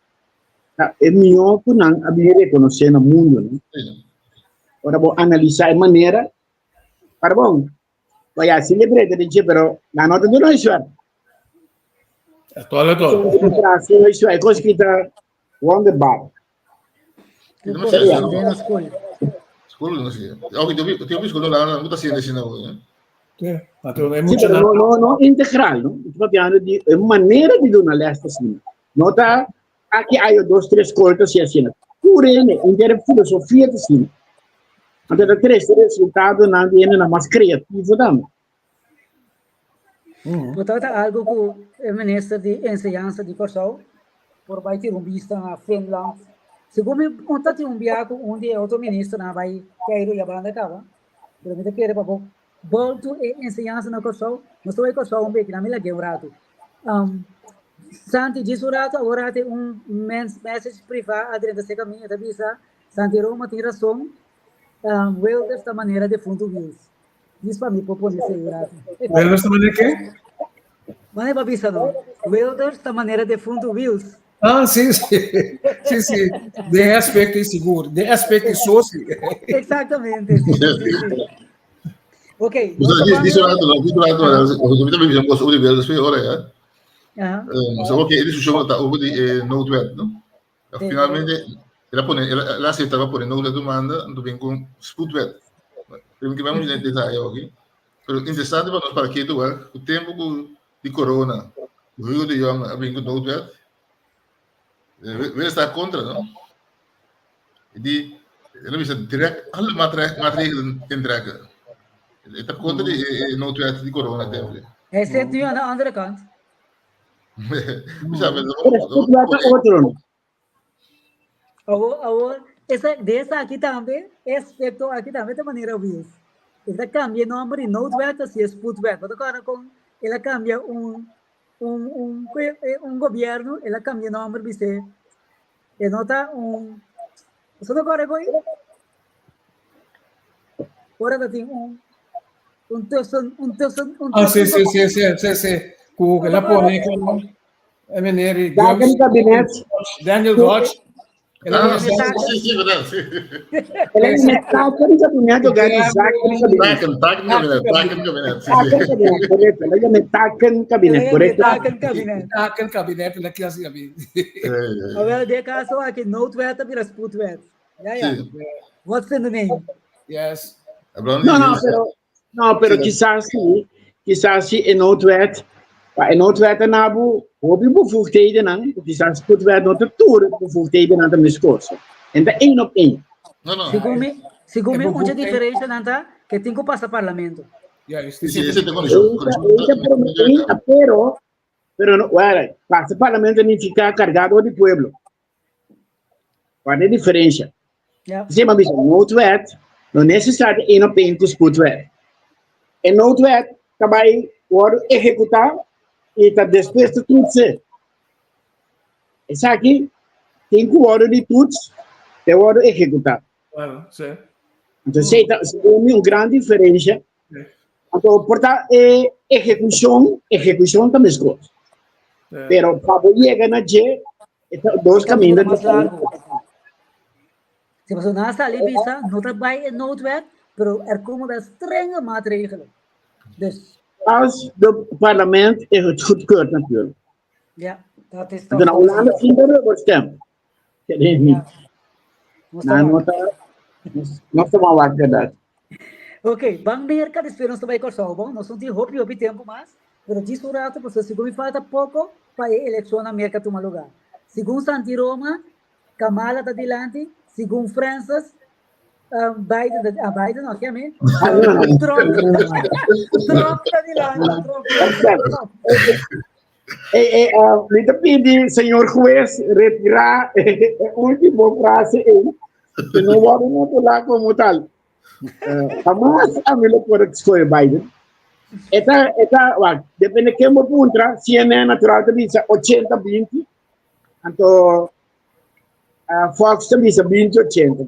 ta e mihó ku nan a bin rekonosé na mundo, no? Ora bo analisá e manera, para bon, Vaya, si le brega de dje, pero na no ta duna huiswerk. Tol, tol. Frase huiswerk, kos ki ta wonderbaar. Na skol. Skol no sé. Oke, te opi skol no la no ta siendo así no. Sí, maar é Sí, mucho pero no, no, no integral, no? Estoy papiando di e manera di duna les ta asina. No ta aki hay dos, tres skol ta así asina. Tur hende, entera filosofia ta asina. Anto ta trese resultadonan di hendenan mas kreativo tambe. Bo tabata algo ku e minister di enseñansa di Kòrsou por bai tira un bista na Finland. Segun mi un ta tin un bia ku un di e otro ministernan a bai keiru ya banda kaba, pero mi ta kere pa bo boltu e enseñansa na Kòrsou. Nos ta bai Kòrsou un beki, nan mi lag'é un ratu. Santi djis un ratu awor a tin un message privá a drenta serka mi, e ta bisa Santi Roma tin rason, Wilders ta manera defuntu Wiels. Dis pa mi por pone esei rato. Wilders ta manera ke? Mane pa bisa no. Wilders ta manera defuntu Wiels. Ah, si, si. Si, si. Den aspecto i sigur. Den aspecto i so, si. Exactamente, si, si, si, si. Ok. Dis rato, no, dis rato, mi ta bisa un kos over di Wilders, ora ya. So, ok, e discusion ta over di noodwet, no? Finalmente, el a pone, el a acepta pa pone noodwet un banda, anto bin con spoedwet. Pero mi vamos en detalle aki. Pero interesante pa nos para ketu wak, ku tempo ku di corona, Hugo de Jonge a bin ku noodwet, we sta contra, no? Di, el a bisa direct alle maatregelen intrekken. E ta contra di noodwet di corona tempo. Hij zit nu aan de andere kant. Awor, awor, esa, de esaki tambe, e aspecto aki tambe ta manera Wils. El ta cambia e nomber di noodwet a si spoedwet. Bo ta corda con el a cambia un, un, un, un gobierno, el a cambia e nomber bis'é, e no ta un, Boso ta corda con Ora ta tin un un tussen un tussen un Ah, sí, sí, sí, sí, sí, sí. Ku el a pone ku e meneer di Daken kabinet. Daniel Dodge. El a Ah, pone sí, sí, sí, verdad, sí. El a met taken kabinet o gani zaken kabinet. Taken, taken kabinet, taken kabinet, sí, Taken sí. kabinet, correcto. El a yama taken kabinet, correcto. Taken kabinet. Taken kabinet, el a kier hasi abi. Awel, den kaso aki noodwet a bira spoedwet. Ja, ja. Sí. What's in the name? Yes. Hablando No, de no, pero, no, pero Sí. quizás sí, quizás sí e noodwet, pa e noodwet nabu, hopi bevoegdheden nan, quizás spoedwet no te tur bevoegdheden nan ta meskos. En ta één op één. No, no. Segun mi, segun E mi, mucha bevoegdheid- diferencia nan ta que tin ku pasa parlamento. Juist. Sí, sí, esa es la condición. Esa promete, pero, pero no, bueno, pasa parlamento significa cargado di pueblo. Cuál es la diferencia? Ja. Sí, maar bisa noodwet, no necesario één op één ku spoedwet. E noodwet tabay worden ejecutá y ta después te toetsen. Esaki tin ku worden di toets te worden ejecutá. Claro, sí. Entonces, ta según mi un gran diferencia. Anto, por ta e ejecucion, ejecucion ta meskos. Pero pa bo yega na dje, e ta dos kaminda mas largo. Si paso na sali bisa, no ta bai e noodwet, pero er komen wel strenge maatregelen. Dus. Als de parlement het goedkeurt natuurlijk. Ja, dat is toch. Na Holanda tin de rubberstamp. Ja. Na no ta no ta maar wakker dat. Ok, ban Merka, despues nos ta bai Kòrsou, bon? Nos no tin hopi hopi tempu mas, pero djis un ratu, pasobra segun mi falta poko pa e elekshon na Merka tuma lugá. Segun Santi Roma, Kamala ta dilanti, segun Francis, Biden ta, ah, Biden no, ke mi? Trump, Trump ta dilanti, Trump. Eh, eh, uh, mi ta pidi, señor juez, retira e último frase ei, que no wordo notulá como tal. Uh, jamás a mi lo por escoger Biden. Eta, eta, wak, depende ken bo puntra, CNN natural ta bisa 80-20, anto uh, Fox ta bisa 20-80,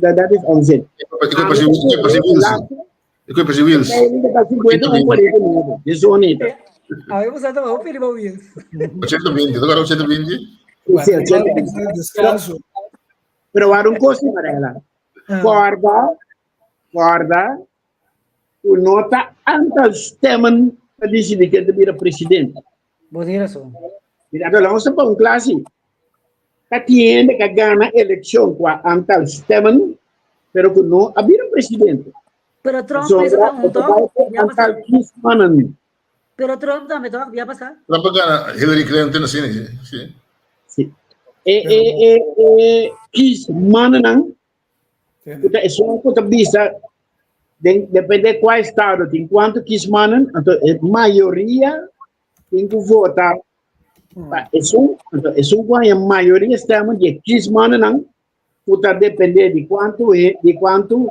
dat is onzin. E ku e Wills. Ah, eu vou dar o Felipe Wills. 120, agora 120. Descanso. Pero war un cosa, Marela. Corda, corda, u nota aantal stemmen pa decidir ken ta bira presidente. Bo tin razón. Mira, anto nos ta pa un klasi. Ta tin hende ka gana elekshon ku a aantal stemmen, pero ku no a bira presidente. Pero Trump mes Pasobra ta un e ta toch? bai pa Ya aantal pasá. kiesmannen. Pero Trump tambe toch? Ya pasá. Trump a gana Hillary Clinton asina, si. Si. Si. E, e, e, e kiesmannennan ku ta esun ku ta bisa den depende kua estado tin kuantu kiesmannen, anto e mayoria tin ku vota pa esun, anto esun ku haña mayoria stemmen di e kiesmannennan ku ta depende di kuantu di kuantu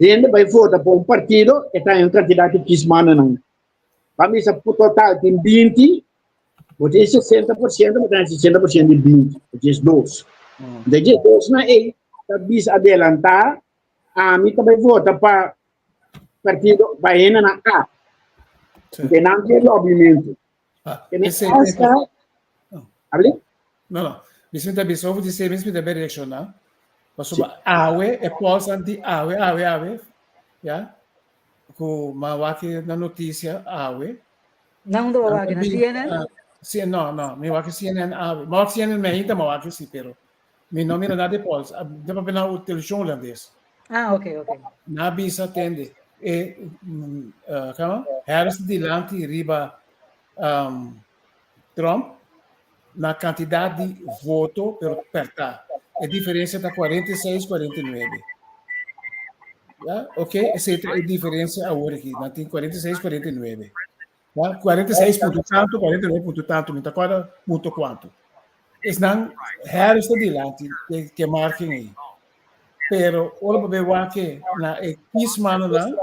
hende bai vota pa un partido e ta haña un kantidat di kiesmannennan. Pa misa ku total tin 20, bo tin 60%, bo ta haña 60% di 20, which is dos. De dje dos na ei ta bisa adelantá, ami ta bai vota pa partido pa hende na A. Porque nan tin lobbymentu. Ah, Kene ese- hasta, Abli? No, no. Mis mi ta bisa over di se mis mi ta be reacciona. Pasobra awe e polsan di awe awe awe. Ya. Ku ma wak na noticia awe. Na unda bo wak? Na CNN? Si, no, no. Mi wak CNN awe. Ma wak CNN me ainda ma wak si, pero mi no mira nada di polls. De papia na television holandes. Ah, ok, ok. Na bisa tende. E, uh, kama? Harris dilanti riba um, Trump na kantidat di voto, pero perta. E diferensia ta 46, 49. Ya, ok, esei ta e diferensia awor aki. Nan tin 46, 49. Ya, 46 punto tanto, 49 punto tanto, mi ta kòrda punto kuantu. Esnan Harris ta dilanti ke ke margen ei. Pero ora bo bai wak na e kiesmannennan,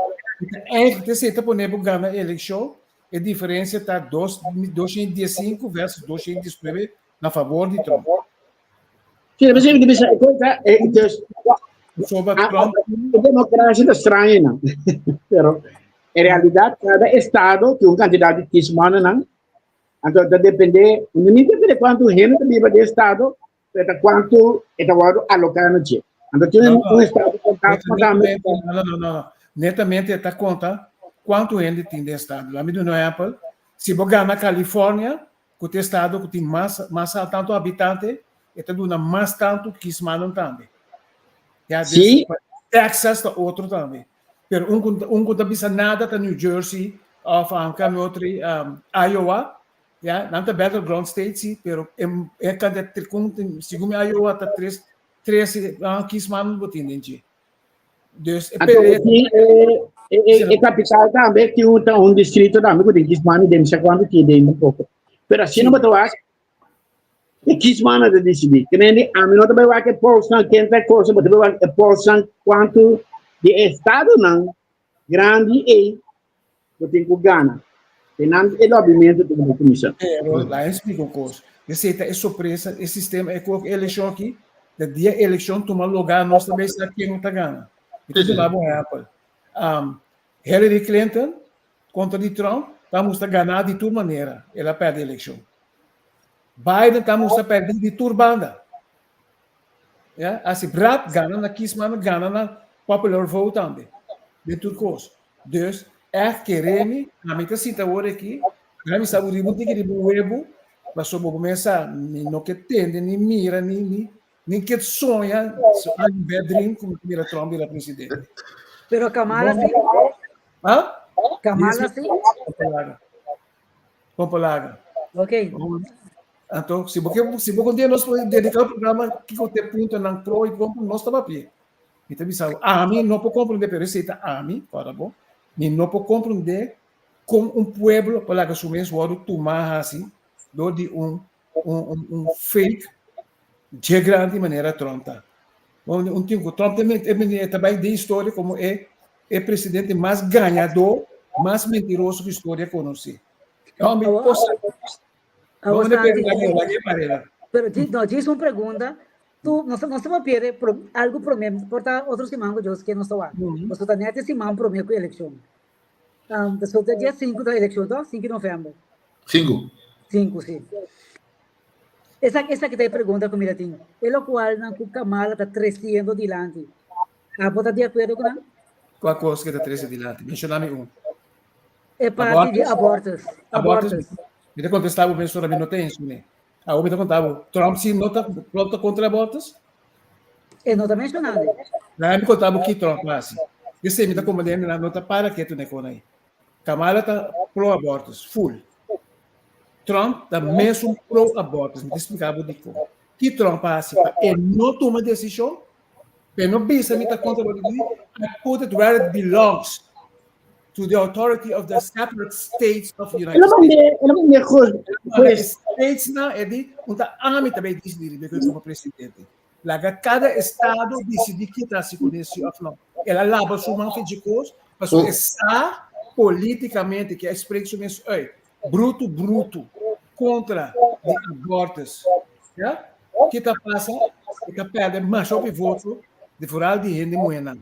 eigenlijk esei ta pone bo gana elekshon. E diferencia ta dos, 215 versus 219 na favor di Trump. Sí, pero sí, bisa, cuenta, dus, Sobre Trump. A democracia ta extraña, no? Pero en realidad cada estado tiene una cantidad de kiesmannen, no? Entonces, ta depende, no ni depende cuánto gente vive de estado, pero ta cuánto está word alocado no dje. Anto tin No, un estado fantasma tambe. Netamente, no, no, no, no. Netamente ta konta kuantu hende tin den estado. Laat mi duna un ehèmpel. Si bo gana California, ku ta estado ku tin mas mas tantu habitante, e ta duna mas tantu kiesmanan tambe. Ya, dus, Sí. Texas ta otro tambe. Pero un ku un ku ta bisa nada ta New Jersey of um, kami otro um, Iowa. Ya, nan ta battleground state sí, pero e, e kantidat, segun mi Iowa ta tres tres ah, kiesmanan bo tin den dje. Dus e Anto pelea tin e, e, e, e capital tambe tin un, un distrito tambe ku tin kiesmanan den sa kuantu tin den un poko. Pero asina Sí. bo ta wak e kiesmanan ta disidí. Ke men di ami no ta bai wak e polsnan ken ta kosa, bo ta bai wak e polsnan kuantu di e estadonan grandi ei bo tin ku gana. E nan e lobbymentu tin ku kuminsá. Pero laat me explica un cosa. Esei ta e sorpresa, e sistema, e ku elekshon aki, de dia elekshon tuma lugar, nos ta sa ken ta gana. Mi ta duna bo un ehèmpel. Um, Hillary Clinton kontra di Trump. Ta mustra ganá di tur manera, el a pèrdè elekshon. Biden ta mustra pèrdí di tur banda. Ya, hasi brap, gana na kisman, gana na popular vote tambe. Den tur kos. Dus, ègt kere mi, ami ta sinta awor aki, mi sa riba un tiki riba un webu, pasobra bo mes sa, mi no ke tende ni mira ni ni ni ke soña, so un bad dream ku mi ta mira Trump bira presidente. Pero Kamala si? Ha? Kamala si? Kompalaga. Ok. Anto, si bo ke, si bo kontiene nos por dediká un programa kiko te puntonan pro i kontra, nos ta papia. Mi ta bisa bo, ami no por komprondé, pero esei ta ami, kòrda bo, mi no por komprondé kon un pueblo por laga su mes wòrdu tumá hasi dor di un un un un fake dje grandi manera Trump ta. Un un tin ku Trump ta e ta bai den historia komo e e presidente mas gañadó, mas mentiroso ku historia konosé. No, mi cosa. Awor, No, Santi, pero pero no, djis un pregunta. Tu, nos, nos ta pierde pro, algo promé, por ta otro siman ku Dios ke nos ta wak. Nos ta net e siman promé ku elekshon. Um, so ta dia 5 ta elekshon, to? 5 di november. 5. 5, si. Esa, esa ki ta e pregunta ku mi ta tin. E lokual nan ku Kamala ta tresiendo dilanti. Abo ta di akuerdo ku nan? Kua kos ke ta trese dilanti? Menshoná mi un. E parti di abortus. Abortus. Mi ta kontestá bo mesora, mi no ta ensune. Awor mi ta kontá bo, Trump si no ta, Trump ta kontra abortus? E no ta menshoná ne. Laga mi kontá bo ki Trump a hasi. Esei mi ta komprendé, mi no ta para ketu ne kon ei. Kamala ta pro abortus, full. Trump ta mesun pro abortus. Mi ta splika bo dikon. Ki Trump a hasi pa e no tuma desishon, pa e no bisa mi ta kontra abortus, I put it where it belongs, to the authority of the separate states of the United States. El a mande juez. States na e di, un ta ami ta bay disidí riba e komo presidente. Laga kada estado disidí ki ta hasi kuné si òf no. El a laba su man fe dje kos, pasobra e sa politikamente ke a spreek su mes uit, brutu brutu kontra di abortus. Ya? Ki ta pasa? E ta pèrdè masha hopi voto di foral di hende muhénan.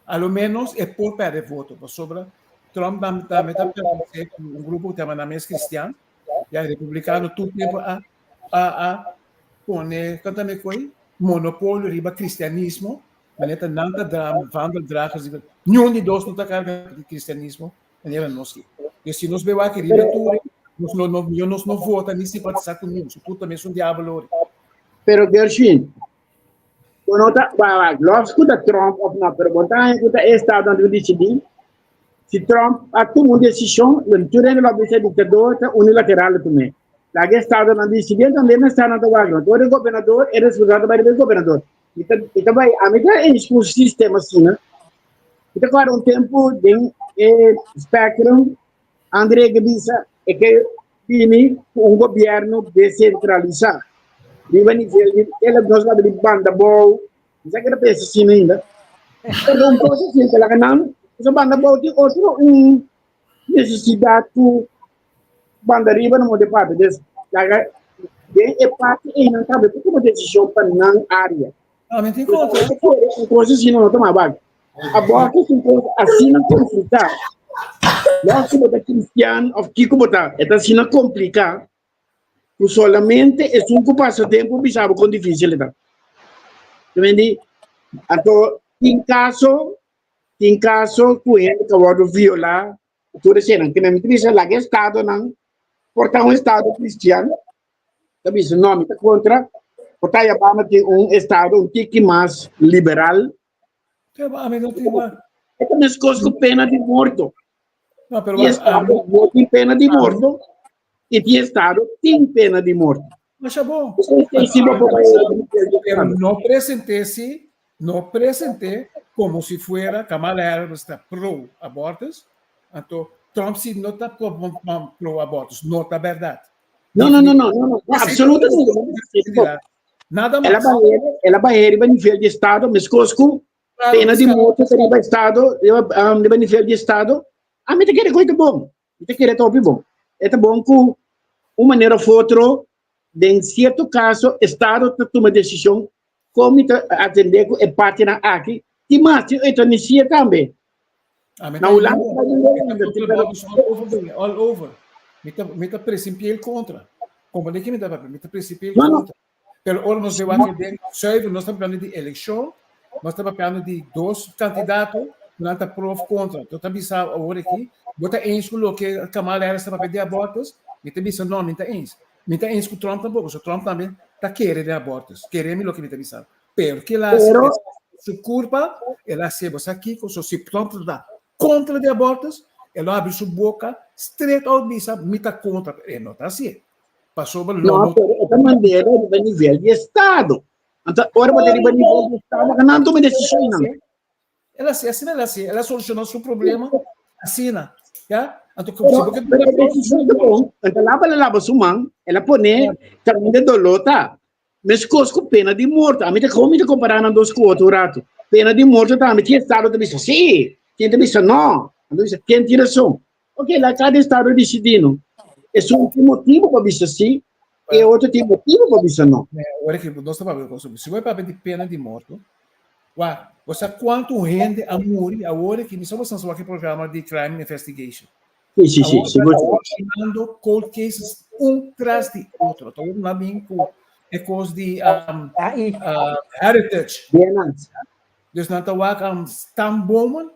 A lo ménos e por pèrdè voto, pasobra Trump tambe ta pertenesé ku un grupo ku ta yama nan mes kristian, ya e republikano tur tempu a a a pone kon ta mi koe monopolio riba kristianismo, manera ta nan ta drama vandeldragers di niun di dos no ta karga di kristianismo manera nos ki. Pues si nos bai wak riba tur nos no no mihó nos no vota ni simpatisá ku niun, su tur ta mesun diabel ori. Pero Gershwin, Bo no ta, wa, wa, los ku ta Trump of no, pero bo ta haña ku ta e estadonan tin ku disidí. Si Trump a tuma un desishon, lo tur hende lo a bisa diktador ta unilateral lo tum'é. Laga e estadonan disidí, enton den e estadonan ta wak no. Tur e gobernador, e responsabilidat ta bai riba e gobernador. Mi ta, mi ta bai, ami ta eens ku un sistema asina. Mi ta kòrda un tempu den e Spectrum, André ke bisa e ke bini ku un gobièrnu desentralisá riba nivel di el nos a di banda bou mi sa keda pensa asina ainda pero un kos asina ke laga nan pasobra banda bou tin otro un nesesidat ku banda riba no mester papia des laga den e parti einan tambe por tuma desishon pa nan área un kos asina no ta mas bak Aborto es un kos asina kompliká. Los ku bo ta kristian òf kiko bo ta, e ta asina kompliká ku solamente esun ku pasa tempu bisa bo kon difísil e ta. Te mende? Anto tin kaso, tin kaso ku hende ta wòrdu violá tur eseinan. Ke mi ta bisa laga estadonan por ta un estado kristian ta bisa no mi ta kontra por ta yabana tin un estado un tiki mas liberal. Pero ami no tin mas. E ta meskos ku pena di morto. No, pero Tin estado no tin pena di morto i tin estado tin pena di morto. Masha bon. Si bo por bai Pero no presente si, no presente como si fuera Kamala Harris ta pro abortus, anto Trump si no ta pro abortus, no ta berdad. No, no, no, no, no, no, absolutamente. Nada Ela mas. bai, ela bai riba nivel di estado, meskos ku Claro, pena di claro. morto ta riba estado, riba, um, riba nivel di estado. A mi ta kere ku e ta bon. Mi ta kere ta hopi bon. E ta bon ku un manera of otro, den sierto kaso, estado ta tuma desishon kon mi ta atendé ku e partinan aki. Tin mas, tin eutanasia tambe. Na Hulanda all over. Mi ta principieel contra. Comprende ki mi ta papia? Mi ta principieel contra. Pero ora nos wak den zuiver, nos ta papiando di eleccion, nos ta papiando di dos candidato, nan ta pro of contra. Bo ta bisa awor aki, bo ta eens cu loke Kamala Harris ta papia di abortus? Mi ta bisa no, mi ta eens. Mi ta eens cu Trump tampoco, so Trump tambe ta kere den abortus. Kere mi loke mi ta bisa. Pero kila su curpa, el a haci, bo sa kico? So si Trump ta contra di abortus, el lo habri su boca straight out bisa mi ta contra, pero e no ta hacié. Pasobra lo No, pero e ta mand'é riba nivel di estado. Anto ora bo ta riba nivel di estado, ka nan tuma decisionnan. El a haci, asina el a haci, el a soluciona su problema asina, ya? Anto si bo ke Pero e decision ta bon, anto laba el a laba su man, el a pone caminda doló ta. Meskos ku pena di morto. Ami ta kon mi ta kompará nan dos ku otro un ratu. Pena di morto tambe tin estado ta bisa sí, tin ta bisa no. Anto bisa ken tin rason? Ok, la kada estado disidí no. Esun tin motibu pa bisa sí, e otro tin motibu pa bisa no. Ora ki nos ta papia di si bo papia di pena di morto, wak, bo sa kuantu hende a muri awor ki mi sa bo sa wak e programa di crime investigation. Sí, sí, sí. Sigur. Awor solucionando cold cases un tras di otro. Ta awor na bin ku e kos di um, heritage. Binance. Dus nan ta wak um, stambomen,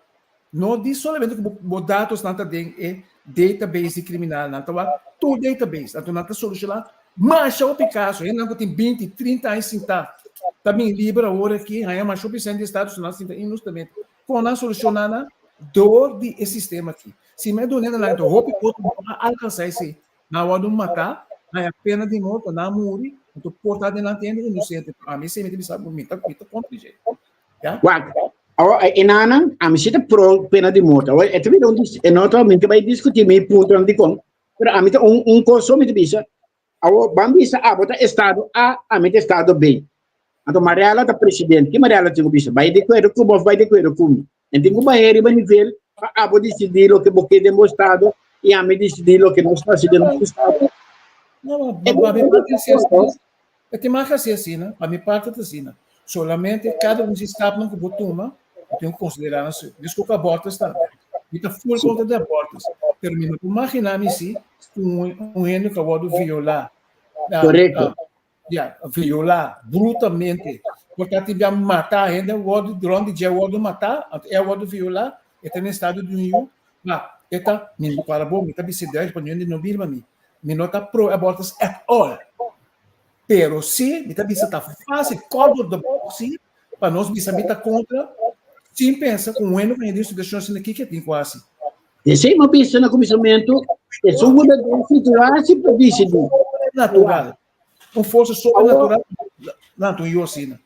no di solamente ku bo datos nan ta den e database di kriminal, nan ta wak tur database. Anto nan ta soluciona masha hopi kaso. Hendenan ku tin 20, 30 aña sintá ta bin liber awor aki, haña masha hopi sèn di estado, so nan sinta inhustamente. Kon nan solushoná nan? Dor di e sistema aki. Si mi a duna nan anto hopi otro no a alkansá esei. Nan a wòrdu matá, nan a pena di morto, nan a muri, anto por ta den nan hende inosente. Pero ami esei mi ta bisa bo, mi ta mi ta kontra dje. Ya? Wak, awor e nannan, ami si ta pro pena di morto. Awor e ta bira un dis, e no ta, mi ta bai diskutí mi puntonan dikon, pero ami ta un un kos so mi ta bisa, Awor ban bisa abo ta estado A, ami ta estado B. Anto Mariela ta presidente. Ki Mariela tin ku bisa? Bai di akuerdo ku bo of bai di akuerdo ku mi? En tin ku bah'é riba nivel pa abo disidí loke bo ke den bo estado i ami disidí loke nos ta hasi den nos estado. No, ma pa mi parti ta asina. E tin mas hasi asina, pa mi parti ta asina. Solamente kada un di stapnan ku bo tuma, bo tin ku konsiderá nan su. Mesku ku abortus tambe. Mi ta full kontra di abortus, pero mi no por maginá mi si ku un hende ku a wòrdu violá. Korekto. Ya, violá brutamente. Por ta tin bia matá hende a wòrdu rònt di dje a wòrdu matá, anto e a wòrdu violá, e ta na estado di un yu, ma e ta, mi no para bo, mi ta bisa duidelijk pa niun hende no birba mi. Mi no ta pro abortus at all. Pero si, mi ta bisa ta fácil, kòrt door de bocht si, pa nos bisa mi ta kontra, sin pensa ku un hende ku hende den situashon asina kiko e tin ku hasi. Esei mi a bisa na kuminsamentu, esun ku ta den situasi por disidí. Natural. Un forsa sobrenatural lanta un yu asina.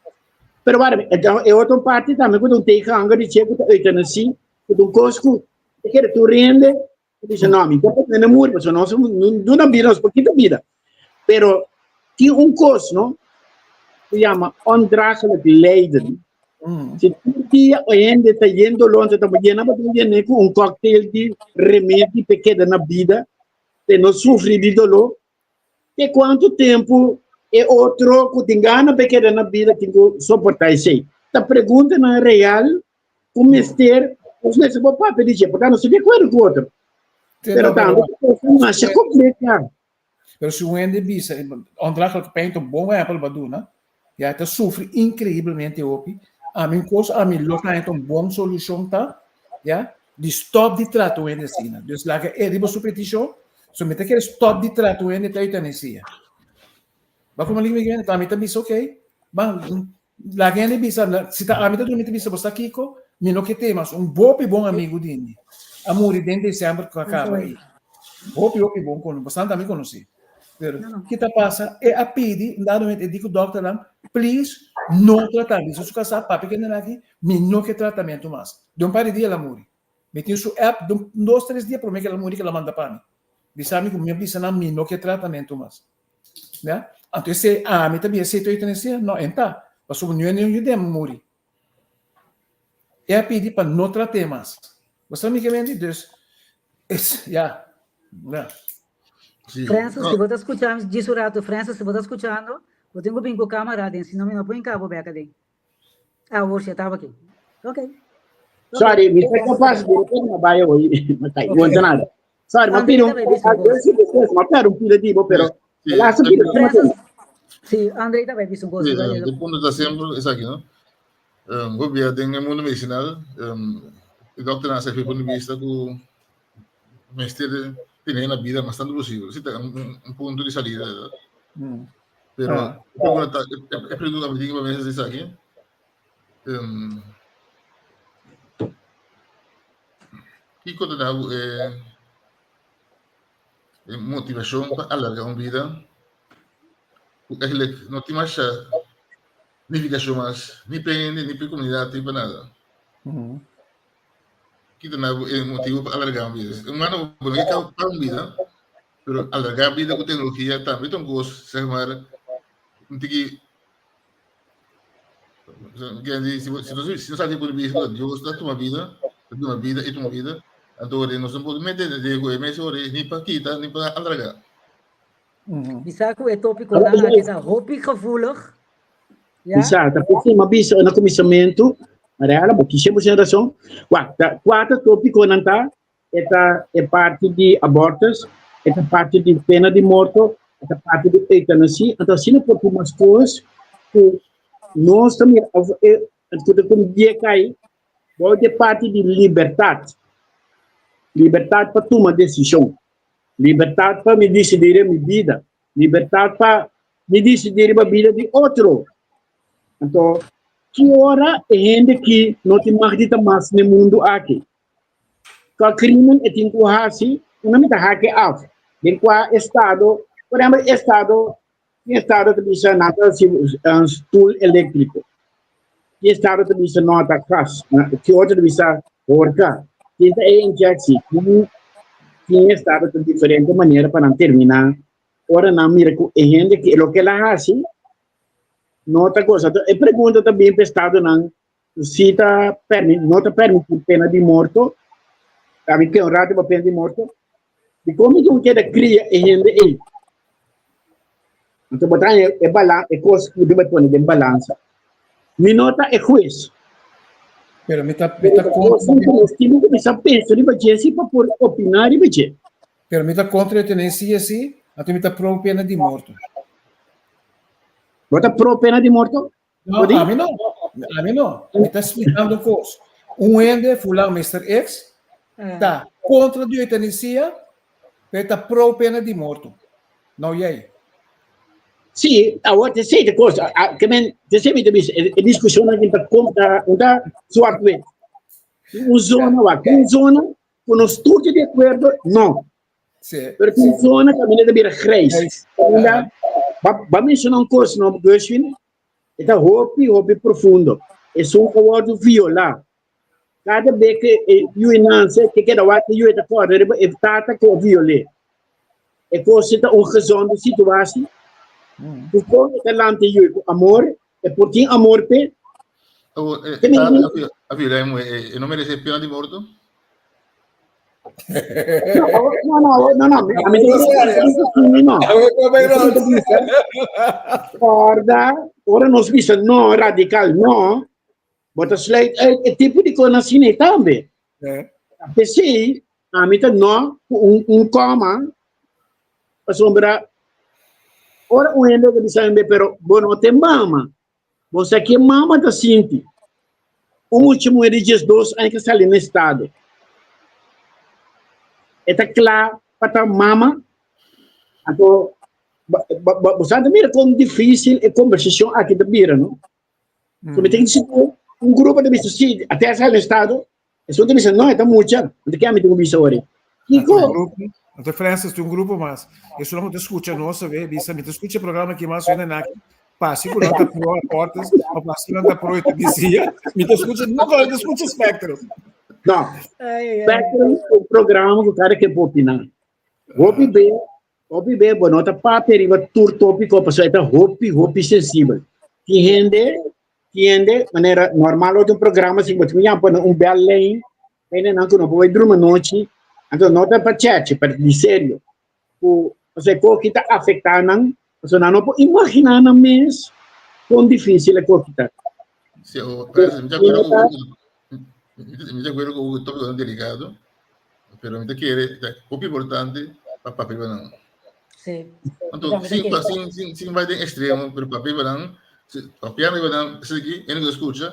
Pero wara, e otro parti tambe ku ta un tegenhanger di dje ku ta eutanasie, ku ta un kos ku ta kere tur hende Dice, no, mi ta pone muri, pasobra nos no duna bida, nos por kita bida. Pero tin un kos, no? Se llama ondraaglijk lijden. Mm. Si tur dia o hende ta yen dolor, ta llena pa llena ku un cocktail di remedi pe keda na bida, pe no sufri di dolor, te kuantu tempu e otro ku tin gana pe keda na bida tin ku soporta esei? Ta preguntanan real ku mester, nos mester por papia di dje, porque nos ta di akuerdo ku otro. Pero tambe ta masha kompliká. Pero si un hende bisa, ondragelijk pijn ta un bon ehempel pa duna, ya ta sufri inkreiblemente hopi. Ami un kos ami lo ta haña un bon solushon ta, ya, di stòp di trata un hende asina. Dus laga e riba su petishon, so mi ta kere stòp di trata un hende ta eutanasia. Ba kuma mi ta ami ta bisa ok, ban laga hende bisa, si ta ami ta duna mi ta bisa bo sa kiko, mi no ke te mas. Un hopi bon amigu di mi a muri den december ku a kaba ei. Hopi hopi bon kono, bastante ami konosé. Pero ki ta pasa? E a pidi, un dado momento e di ku dokternan, please no trata mi. Su kasá papia kende aki, mi no ke tratamentu mas. Den un par di dia el a muri. Mi tin su app, den un dos tres dia promé ku el a muri ku el a manda pa mi. Bisa mi ku mi a bisa nan mi no ke tratamentu mas. Ya? Anto esei ami ta bia esei ta eutanasia? No, e ta. Pasobra niun hende no yuda mi muri. E a pidi pa no trat'é mas. Bo sa mi ke menti? Dus, es, ya, ya. Sí. Francis, si bo ta skuchando, djis un ratu, Francis, si bo ta skuchando, bo tin ku bin ku kamera aden, si no mi no por hinka bo bek aden. Ah, awor si e taba aki. Ok. Sorry, mi ta capaz de repente ma bai hoy, ma tai, no nada. Sorry, ma pide un, ma pide un pide tipo, pero laatste pide un. Sí, André también bisa un cosa. Sí, de punto está siempre es aquí, ¿no? Um, via den el mundo medicinal, um, el doctor nace punto de vista que mester tener na vida mas tanto posible. Sí, un, un punto de salida, ¿verdad? Pero, ah. e pregunta mi tinha para mim aqui. Um, kiko ta da e, e motivashon pa alarga un bida? Ku eigenlijk no tin masha nifikashon mas, ni pa hende, ni pa e komunidat, ni pa nada. Kiko ta da e motivo pa alarga un bida? Un mano bo no ke pa un bida, pero alarga bida ku teknologia tambe ta un kos, zeg maar, un tiki Si si nos por bisa Dios ta tuma vida, ta tuma vida y tuma vida, anto nos no por mete de ku e mes ore ni pa kita ni pa alarga. Bisa ku e tópikonan aki ta hopi gevoelig. Ja? Bisa, ta por ma bisa na kuminsamentu, Mariela, bo tin 100% rason. Wak, ta kuater tópikonan ta, e ta e parti di abortus, e ta parti di pena di morto, e ta parti di eutanasia. Anto asina por tin mas kos ku nos ta mira of e ku ta kumbie kai bou di e parti di libertat. Libertat pa tuma desishon, libertat pa mi disidí riba mi bida, libertat pa mi disidí riba bida di otro. Anto ki ora e hende ki no tin mag di ta mas na e mundu aki? Kua krimen e tin ku hasi, una mi ta hake af. Den kua estado, por ehempel, estado, tin estado ta bisa nan ta hasi un stoel eléktriko. Tin estado ta bisa no ta gas, tin otro ta bisa horka, tin ta e injeksi. Tin, tin estado ta diferente manera pa nan terminá ora nan mira ku e hende ke loke el a hasi no ta gosa. E pregunta ta bin pa estadonan Si ta permi, no ta permití pena di morto, ta mi ke un rato pa pena di morto. Dikon mi tin keda kria e hende ei? Anto bo ta haña e balan, e kos ku debe pone den balansa. Mi no ta e hues. Pero mi ta, mi ta kontra. Nos tin ku kuminsá pensa riba dje si pa por opiná riba dje. Pero mi ta kontra eutanasia si, anto mi ta pro pena di morto. Bo ta pro pena di morto? No, a mi no. A mi no. Mi ta explicando cos. Un hende, fulan Mr. X, ta contra di eutanasia, pero ta pro pena di morto. Nou jij. Sí, awor te sei de cos. Ke men, te sei mi te bisa, e discussión aki ta contra, ta zwart-wit. Un zona wa, un zona ku nos tur ta di acuerdo, no. Sí. Pero tin un zona kaminda ta bira grijs. Kaminda, ba, ba menshoná un kos no, Gershwin, e ta hopi, hopi profundo. Esun ku a wòrdu violá. Kada be ku e yu e nanse, ke keda wak e yu e ta kòrda riba e tata ku a viol'é. E kos ta un gezonde situasie. Ku kon e ta lanta e yu ku amor, e por tin amor p'e. Awor, e tata a violá e muhé, e no merese pena di morto? No, no, no, no, a mi no. Corda, ora nos bisa no, radical no, bo ta sluit uit e tipo di kos asina tambe. P'esei, ami ta no ku un, un koma, pasobra ora un hende ta bisa hende, pero bo no tin mama, Bo sa ke mama ta sinti? Un mucha muher di diesdos aña ke sali na estado. E ta kla pa ta mama? Anto, bo sa ta mira kon difisil e kombersashon aki ta bira, no? So mi tin ki sigur un grupo ta bisa si, ate a sali na estado, Esun ta bisa, no, e ta mucha. Anto ke ami tin ku bisa ora? Kiko? Anto Francis, tin un grupo mas. Esun nan ku ta skucha nos awe, bisa, mi ta skucha e programa aki mas hende nan aki pasi ku nan ta pro abortus, o pasi ku nan ta pro eutanasia. Mi ta skucha, nunka mi ta skucha Spectrum. No, Spectrum ta un programa ku kada ke por opiná. Hopi be, hopi be bo no ta papia riba tur tópiko pasobra e ta hopi, hopi sensibel. Tin hende Tiende, manera normal otro programa si bo tin ku pone un bel lijn, hendenan ku no por bai drumi anochi, anto no ta pa cheche, pero di serio. Ku pasobra e koki ta afektá nan, pasobra nan no por imaginá nan mes kon difísil e koki ta. Sí, o, pero mi ta acuerdo ku. Mi ta acuerdo cu tópico tan delicado, pero mi ta kere ta hopi importante pa papia pa nan. Sí. Anto, sin, sin, sin, sin bai den extremo, pero papia pa nan, papiando pa nan, esaki, hende ku ta skucha,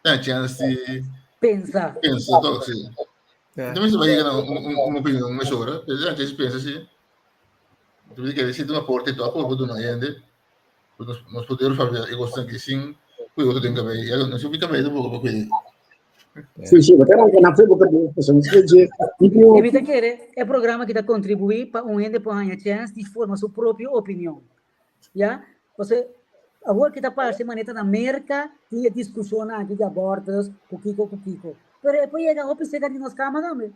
ta chance di Pensa. Pensa toch, sí. Ja. También se va a llegar a un opinión mesora, pero ta chance pensa, sí. Entonces, que si un aporte, todo aporte de una gente, nos, nos poder fabricar e gostan que sin, pues otro tenga que ya no se ubica medio poco porque Sí, sí, porque era na Facebook porque personas que je E mi ta kere e programa ki ta kontribuí pa un hende por haña chèns di forma su propio opinion. Ya? Pasobra awor ki ta parse manera ta na Merka tin e diskushonnan aki di abortus ku kiko ku kiko. Pero e por yega hopi serka di nos kama tambe.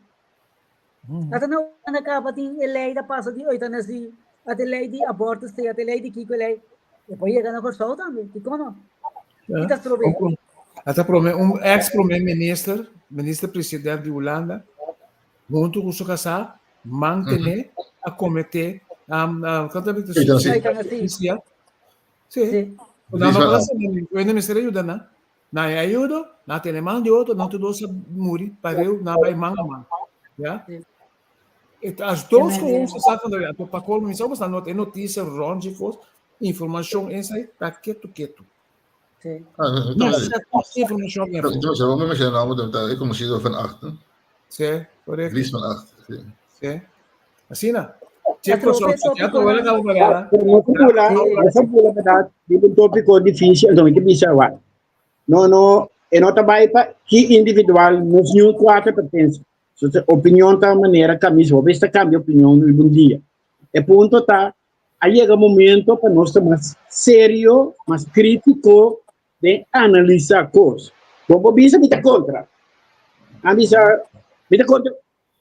Ata na Hulanda kaba tin e lei ta pasa di eutanasie, ata e lei di abortus te, ata e lei di kiko e lei. E por yega na Kòrsou tambe, dikon no? Ki ta strobe? Ata prome un ex prome minister, minister president di Hulanda, huntu ku su kasá, mantene a komete um, um, kanta mi ta Eutanasie. Sí. Sí. No, no, no, no, minister ayuda na. Na e ayudo, na tene man di otro, nan tur dos a muri pareu, nan bai man a man. Ya? Et as dos gewoon se sa van de anto pa colmo mi sa basta not e noticia rond die kos, informacion esa ta ketu ketu. Sí. Ah, No, informacion bien. Entonces, vamos a mencionar nombre de é conocido van Acht. Sí, correcto. Dries van Agt. Sí. Sí. Asina. Atrobe tópiko nan. Pero no se bula, no se bula, verdad? Di un tópiko difícil, entonces que bisa wa. No, no, e no ta bai pa ki individual, nos ni un cuatro ta pensa. So, opinion ta manera camisa, hopi ta cambia opinion algún dia. E punto ta, a yega momento pa nos ta mas serio, mas crítico den analisa cos. Bo por bisa mi ta contra. A bisa mi ta contra,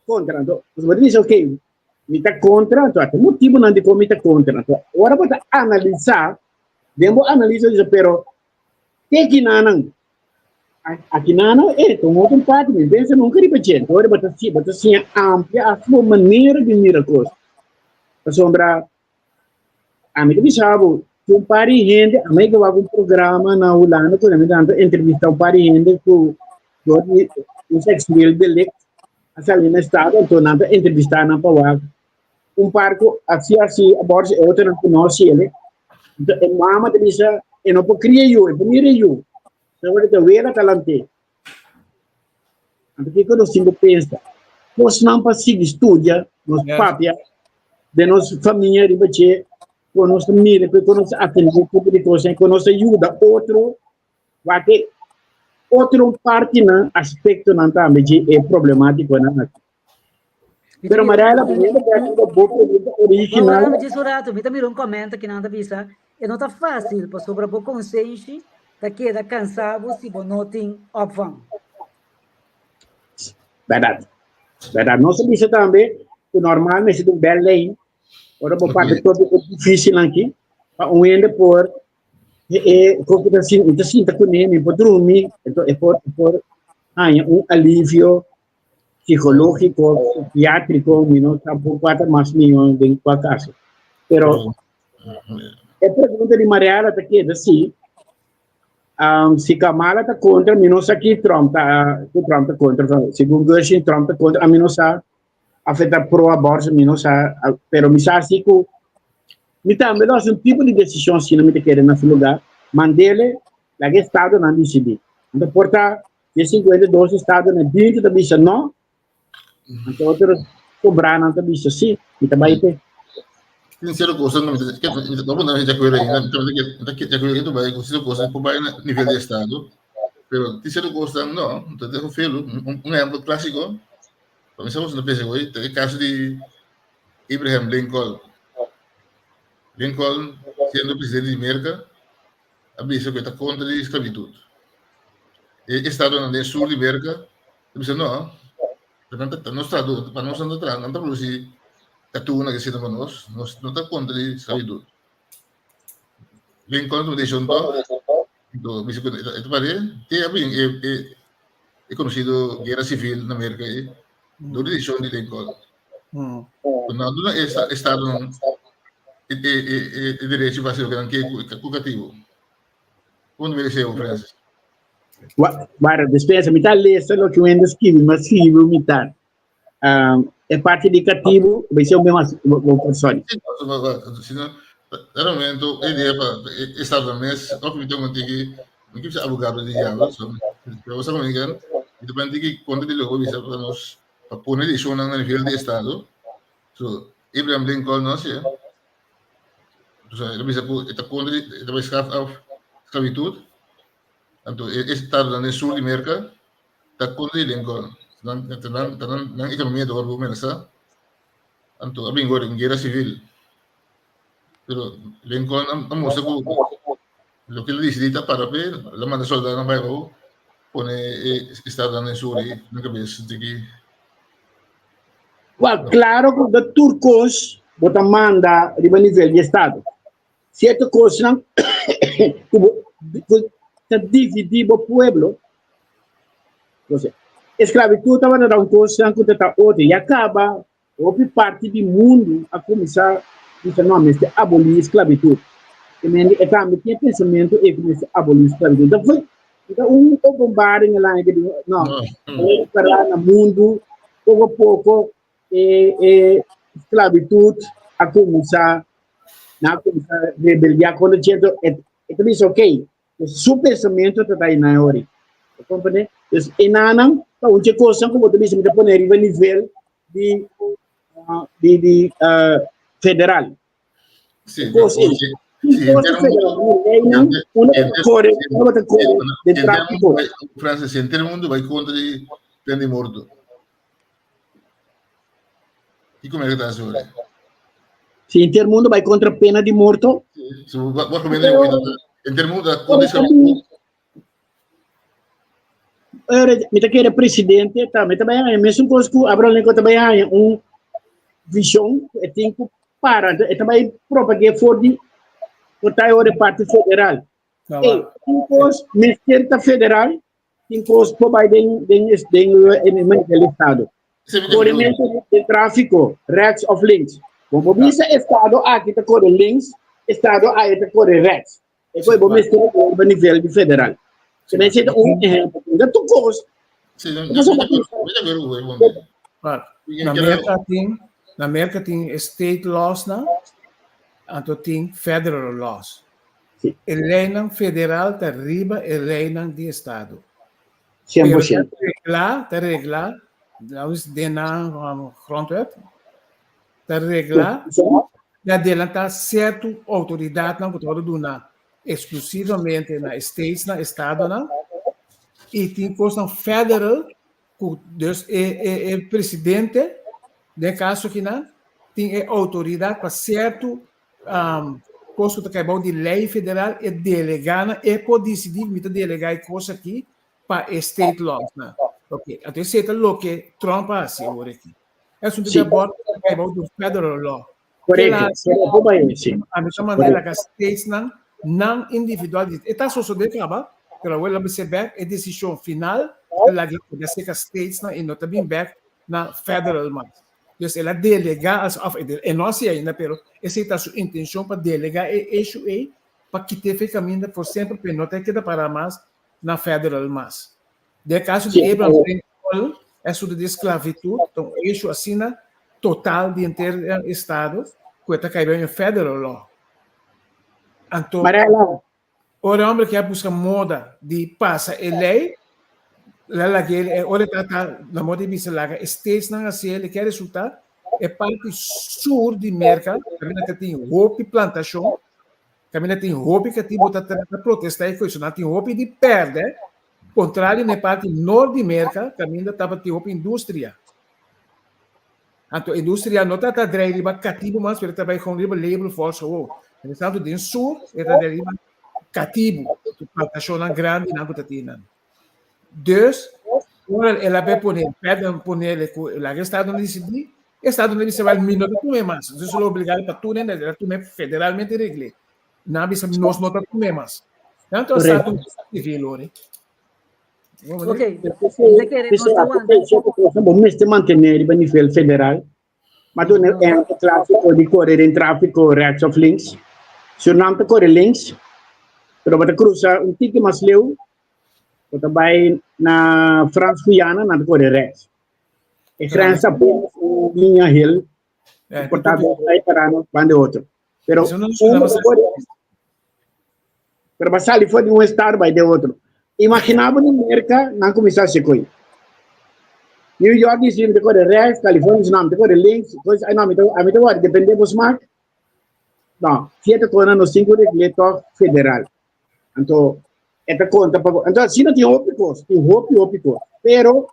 contra. Anto, bo ta bisa, ok, mi ta contra, anto ata motibonan di con mi ta contra. Anto, ora bo ta analisa, den bo analisa bisa, pero ke kinanan? Akinanan e ta un otro parti, mi pensa nunca riba dje. Anto, ora bo ta bo ta siña amplia a su manera di mira cos. Pasobra Ami ta bisa bo, ku un par di hende, ami a wak un programa na Hulanda ku mi ta entrevista un par di hende ku dor di un seksueel delict a sali na estado, anto nan ta entrevista nan pa wak un par ku a si hasi aborto e otronan ku no hasi el. Anto e mama ta bisa e no por kria yu, e por mira yu, pasobra ta wela ta lant'é. Anto kiko nos tin ku pensa? Kosnan pa sigui studia, nos papia den nos famia riba dje, kon nos ta mira, kon nos ta atendé tipo di kosnan, kon nos ta yuda otro, wak e otro partinan, aspektonan tambe dje e problemátikonan aki. Pero Mariela, bo pregunta bo pregunta original. Wak djis un ratu, mi ta mira un komento ki nan ta bisa, e no ta fásil pasobra bo konsenshi ta keda kansa bo si bo no tin opvang. Bèrdat. Bèrdat. Nos a bisa tambe ku normal mester tin un bèl lei ora bo papia tópiko difísil aki pa un hende por e ku ta sinta, mi ta sinta kuné, mi por drumi, enton e por e por haña un alivio psicológico, psiquiátrico, mi no tampoco cuatro mas mío den cual caso. Pero e pregunta di Mariela ta queda si, si Kamala ta contra, mi no sa ki Trump ta, ki Trump ta contra. Segun Gershin, Trump ta contra, a mi no sa afecta pro aborto, mi no sa, pero mi sa si ku mi tambe lo haci un tipo di decision si no mi ta kere na su lugar, mandele, laga estado nan decidi. Anto por ta Di e 52 estadonan, 20 ta bisa no, anto otro sobranan ta bisa si, mi ta bai p'e. Tin cierto cosas, no, no por de acuerdo ainda, de acuerdo bai cu cierto cosas por bai na nivel di estado, pero tin cierto cosas no, ta te felo. Un ejemplo clásico, pa mi sa boso no pensa hoy, ta e caso di Abraham Lincoln. Lincoln, siendo presidente di Merca, a bisa ku e ta kontra di sklabitut. E estadonan den sur di Merka ta bisa no, ta nos trahadó, pa nos nan ta traha, nan ta produsí katuna ke sirbi pa nos, nos no ta kontra di sklabitut. Lincoln tuma desishon tòg, anto bisa ku e ta par'é te a bin e konosido guera sivil na Merka ei dor di desishon di Lincoln. Ku nan duna e estadonan e derecho pa hasi loke nan ke ku katibu. Kon ta mira esei, Francis? Wara, dispensa, mi ta lesa loke un hende skibi, mi a skibi un mitar. E parti di katibu, bai ser un mas, bo, sorry. Si no, na momento, e idea pa e estado mes, of mi ta tiki, mi kibisa abogado di diablo, so, pero bo sa mi kan, mi ta pan tiki kontra di loke bo bisa pa nos, pa pone decisionnan na nivel di estado. So, Abraham Lincoln no hasié. So, el a bisa ku e ta kontra di, e ta bai schaf af sklavitud. Anto e estadonan den sur di Merka ta kontra di Lincoln. Nan, nan, nan, nan ekonomia ta wòrdu menasá. Anto a bin gor un guera sivil. Pero Lincoln a, a mustra ku loke el a disidí ta para p'e, el a manda sòldánan bai abou pone e estadonan den sur ei na kabes di ki. Wel, klaro ku ta tur kos bo ta manda riba nivel di estado. Sierto kosnan ku bo ku ta dividí bo pueblo. Entonces, esklavitud tabata un kosnan ku ta ta otro. Ya kaba hopi parti di mundu a kuminsá bisa no, mester abolí esklavitud. E mende e tambe tin e pensamentu ei ku mester abolí esklavitud. Ta foi ta un openbaring el haña ku di no, para na mundu poko poko e e esklavitud a kuminsá nan a kuminsá rebeldiá kontra dje, enton e e ta bisa okey, su pensamentu ta ta einan ori. Bo komprendé? Dus enanan ta un dje kosnan ku bo ta bisa mi ta pone riba nivel di di di federal. Sí, Kos ei. sí, Tin sí, kos henter federal, mundo, leinan, unda bo ta kore, henter, unda bo ta kore den henter tráfiko. mundo bai, Francis, henter mundo bai kontra di pena di morto. Kiko Merka ta hasi ora? Si henter mundo bai kontra pena di morto, Si bo bo recomienda di momento, henter mundo ta kontra esclavitud. Ora, mi ta kere presidente tambe ta bai haña mesun kos ku Abraham Lincoln ta bai haña un vision ku e tin ku para. E ta bai propag'é for di por ta e ora e parti federal. Ey, un kos mester ta federal, tin kos por bai den den den den den estado. Korementu den tráfiko, rechts of links. Bo por bisa estado aki ta kore links, estado ahi ta kore rechts. E koe bo mester riba nivel di federal. Se men seta un ehempel. Da tur kos. Na Merka tin, na Merka tin state laws nan, anto tin federal laws. E leinan federal ta riba e leinan di estado. 100%. Pero ta reglá, ta reglá, laat den nan grondwet, ta reglá di adelantá sierto outoridatnan ku ta wòrdu duna eksklusivamente na e statesnan, estadonan, i tin kosnan federal ku dus e e e presidente den e kaso akinan tin e outoridat pa sierto kos ku ta kai bou di lei federal e delegá nan, e por disidí mi ta delegá e kos aki pa e state laws nan. Ok, anto esei ta loke Trump a hasi awor aki. E asuntu di aborto ta kai bou di un federal law. Korekto, pero bo bai si. Ami ta manda laga states nan nan individual di e ta sosodé kaba, pero awor lo bisa bek e desishon final ta laga e seka states nan i no ta bin bek na federal mas. Dus el a delegá, of e no hasi ainda, pero esei ta su intenshon pa delegá e issue ei pa kit'é fe kaminda for semper pa e no ta keda pará mas na federal mas. Den e kaso di Abraham Lincoln, e asuntu di esklavitud ta un issue asina total di henter estado ku e ta kai den federal law. Anto, Ora e homber ke a buska moda di pasa e lei, el a lag'é, e ora e ta na moda di bisa laga e statesnan hasié, el ke resultá e parti sur di Merka kaminda ta tin hopi plantashon, kaminda tin hopi katibu ta trata protestá e kos, nan tin hopi di pèrdè, kontrario na e parti nort di Merka kaminda tabatin hopi industria. Anto industria no ta ta drei riba katibu mas, pero ta bai gewoon riba labor force gewoon. Mientras den sur e ta drei riba katibu, plantashonnan grandinan ku ta tin nan. Dus, ora el a bai pone, Biden pone ku laga estado no disidí, estado no bisa wèl mi no ta tum'é mas. Entonces lo obligá pa tur hende a tum'é federalmente regl'é. Nan a bisa nos no ta tum'é mas. Nan ta start un sivil ori. Ok, mi ta kere nos ta wanta. Bo mester mantené riba nivel federal, ma duna un ehempel klásiko di kore den tráfiko rechts of links. Surinam ta kore links, pero bo ta krusa un tiki mas leu. Bo ta bai na Frans Guyana, nan ta kore rechts. E grens ta pone un liña heel, por tanto, bai para no banda otro. Pero pero ba sali for di un estado bai de otro. Imagina bo na Merca, nan cuminsa haci coi. New York dici mi ta kore rechts, California dici no, mi ta kore links, pues, ay no, mi ta, mi ta worde, depende bo smaak. No, cierto cosnan nos tin cu regle toch federal. Anto, e ta conta pa bo. Anto, asina tin hopi cos, tin hopi, hopi cos. Pero,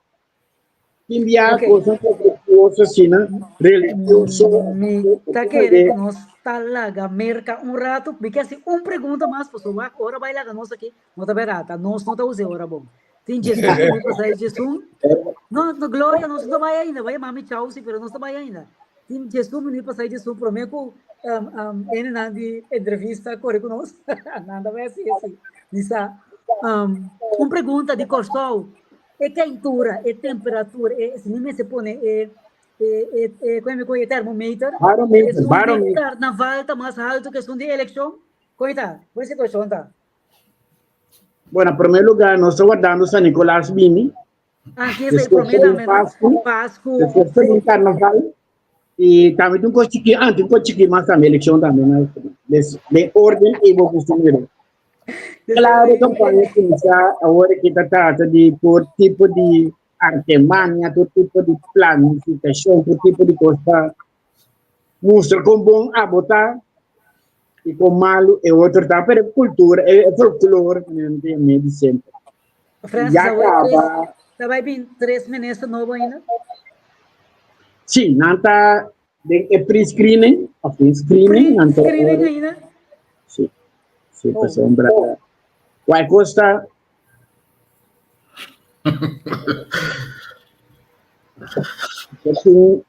tin bia Ok. cosnan religioso asina, religioso. Mi ta kere ku nos ta laga Merka un ratu. Mi ke hasi un pregunta mas, pasobra wak ora bai laga nos aki, no ta berata. Nos no ta usa e ora bon. Tin Jesus ku mi pasa e Jesus. No, no, Gloria, nos no ta bai ainda. Bai mami chau si, pero nos ta bai ainda. Tin Jesus mi pasa e Jesus promé ku um, um, hendenan di entrevista kore ku nos. Nan ta bai hasi esi. Mi sa. Um, un pregunta di Kòrsou. E keintura, e temperatura, e, si mi mester pone e e e e kon mi e termometer. Barometer, Esun di barometer. karnaval ta mas haltu ku esun di elekshon. Kon ta? Kon e situashon ta? Bueno, en primer lugar, nos ta wardando San Nicolás bini. Aquí es el Después promé tambe, no? Pascu. Pascu. Después Sí. Carnaval. Y tambe tin un cos chiki, ah, tin un cos chiki mas tambe, eleccion tambe. No? Des, de orden y bo costumbre. Claro, campaña cuminsa awor cu ta trata di tur tipo di artemania, tur tipo di planificacion, tur tipo di cos pa mustra con bon abo ta y con malo e otro ta, pero e cultura, e folklore, mi di semper. Francis, Ya awor caba. tres, ta bai bin tres minister nobo ainda? Sí, nan ta den e pre-screening, of den screening, nan ta Pre-screening ainda? Sí, sí, Oh. pasobra. Wai costa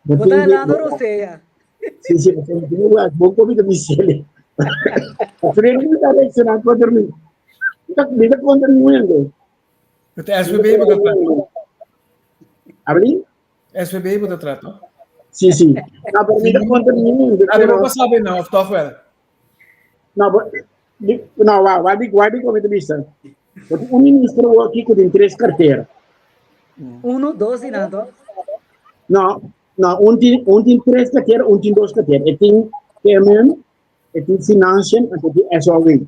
Bo ta halando rosea. Sí, sí, bo komi ta bisele. Pero mi ta reaccionar contra mi. Mi ta contra mi mundo. Met SVB bo ta trata. Abri? SVB bo ta trata. Sí, sí. No, pero mi ta contra mi mundo. Ah, pero bo sabe nou, of toch wel? No, bo, no, wa, wa di, wa di komi ta bisa. Porque un ministro aki ku tin tres cartera. Uno, dos y nada. No, no, un tin, un tin tres cartera, un tin dos cartera. E tin PMM, e tin Financiën, en e tin SOW.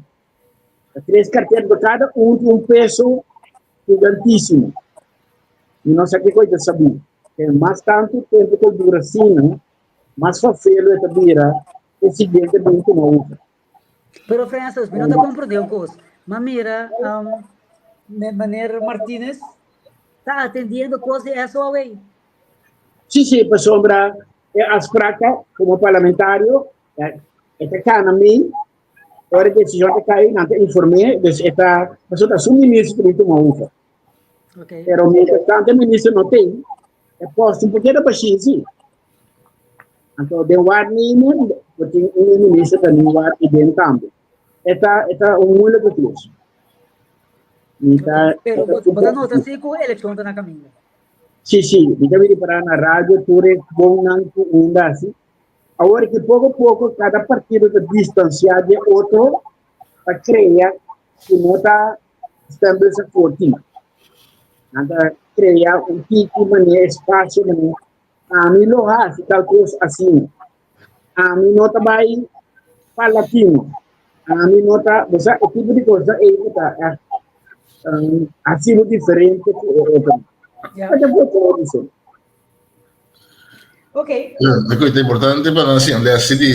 Tres cartera, pero cada un tin un peso gigantísimo. Y no sa kiko e ta sabí. E mas tanto tempo ku dura asina, mas fafelo e ta bira e siguiente bin tuma over. Pero Francis, mi no ta comprende un cos. Ma mira, um, meneer Martinez ta atendiendo cos di SOA. Sí, sí, pasobra e afspraak ta como parlamentario, e ta cana mi, ora e decision ta cay, nan ta informé, dus e ta, pasobra ta su minister ku tuma over. Okay. Pero mientras tanto e minister no tin, e posto un poquito bashí, sí. Anto den waarnemer, bo tin un minister ta den waar i den tambe. E ta, e ta un moeilijke klus. Mi ta, Pero e ta bo, bo ta nota si ku elekshon ta na kaminda. Sí, sí, mi ta bini para na radio tur e bonnan ku unda asi. Awor ki poko poko kada partido ta distansiá di otro pa krea ku no ta stembel sa forti. Nan ta krea un tiki manera espasio manera Ami lo hasi tal kos asina. Ami no ta bai pa latino. Ami no ta, bo sa, e tipo di kos ei ku ta echt um, hasi bo diferente ku e otro. Ja. Esta por dice. Ok. Ja, e kos importante pa nan siña les di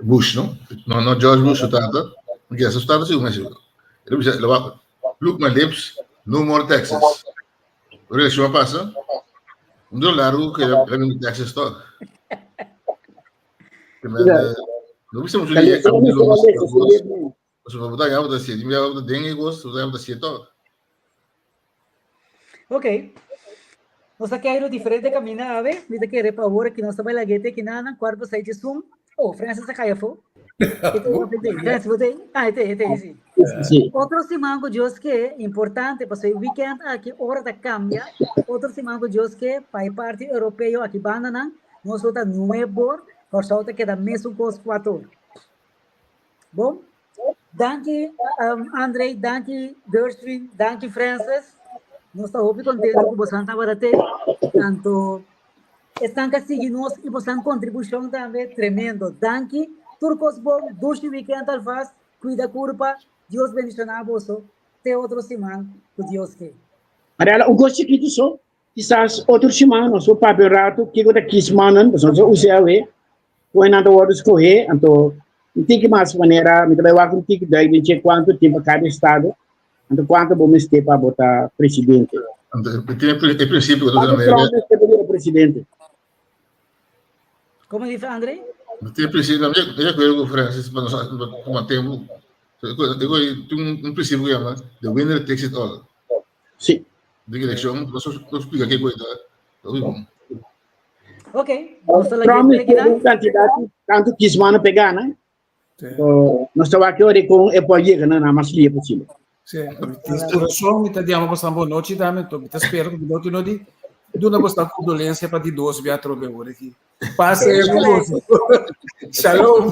Bush, no? No, no George Bush su tata. Porque su tata sigur mes. El bisa, look my lips, no more taxes. Ora election a pasa, un duro largo que era mi taxes toch. Que men, no viste mucho día, que me lo Pues me botar ya botar siete, me botar dengue gos, botar botar siete toch. Ok. Nos a keiru diferente camina awe. Mi ta kere pa awor ki nos ta bai lagete ki nanan cuarto pa seis un. Oh, Francis a cai afo. Francis, bo tei? Ah, e tei, e tei, si. Sí. Otro siman ku Dios ke, importante, pasobra e weekend aki ora ta kambia. Otro siman ku Dios ke, pa e parti europeo aki bandanan, nos lo ta nuebor, Kòrsou ta keda mesun kos kuator. Bon? Danki André, danki Gershwin, danki Francis. Nos ta hopi contento cu bosan tabata te. Anto esnan ka sigui nos y bosan contribucion tambe tremendo. Danki. Tur cos bon. Dushi weekend alvast. Cuida curpa. Dios bendiciona boso. Te otro siman cu Dios ke. Mariela, un cos chiquito so. Kisas otro siman nos por papia un rato kiko ta kiesmannen, pasobra nos a usa awe, kon e nan ta wòrdu skohé, anto un tiki mas manera mi ta bai wak un tiki duik den che kuantu tin pa kada estado, anto kuantu bo mester pa bo ta presidente. Anto e tin e prinsipio ku ta Kuantu Trump mester pa bira presidente? Como dice André? Tin e prinsipio, mi di akuerdo ku Francis pa nos tuma tempu. Tin un prinsipio ku yama the winner takes it all. Sí. Den elekshon, nos nos splika ke koe ta hopi bon. Ok, nos ta laga Trump mester un kantidat tantu kismano pa e gana. Nos ta wak ora kon e por yega na mas lia posibel. Sí, tin kurason, mi ta diama bosnan bon nochi tambe, enton mi ta spera ku mi no tin no di duna bosnan kondolensia pa di dos bia atrobe ora aki. Pase ku boso. Shalom.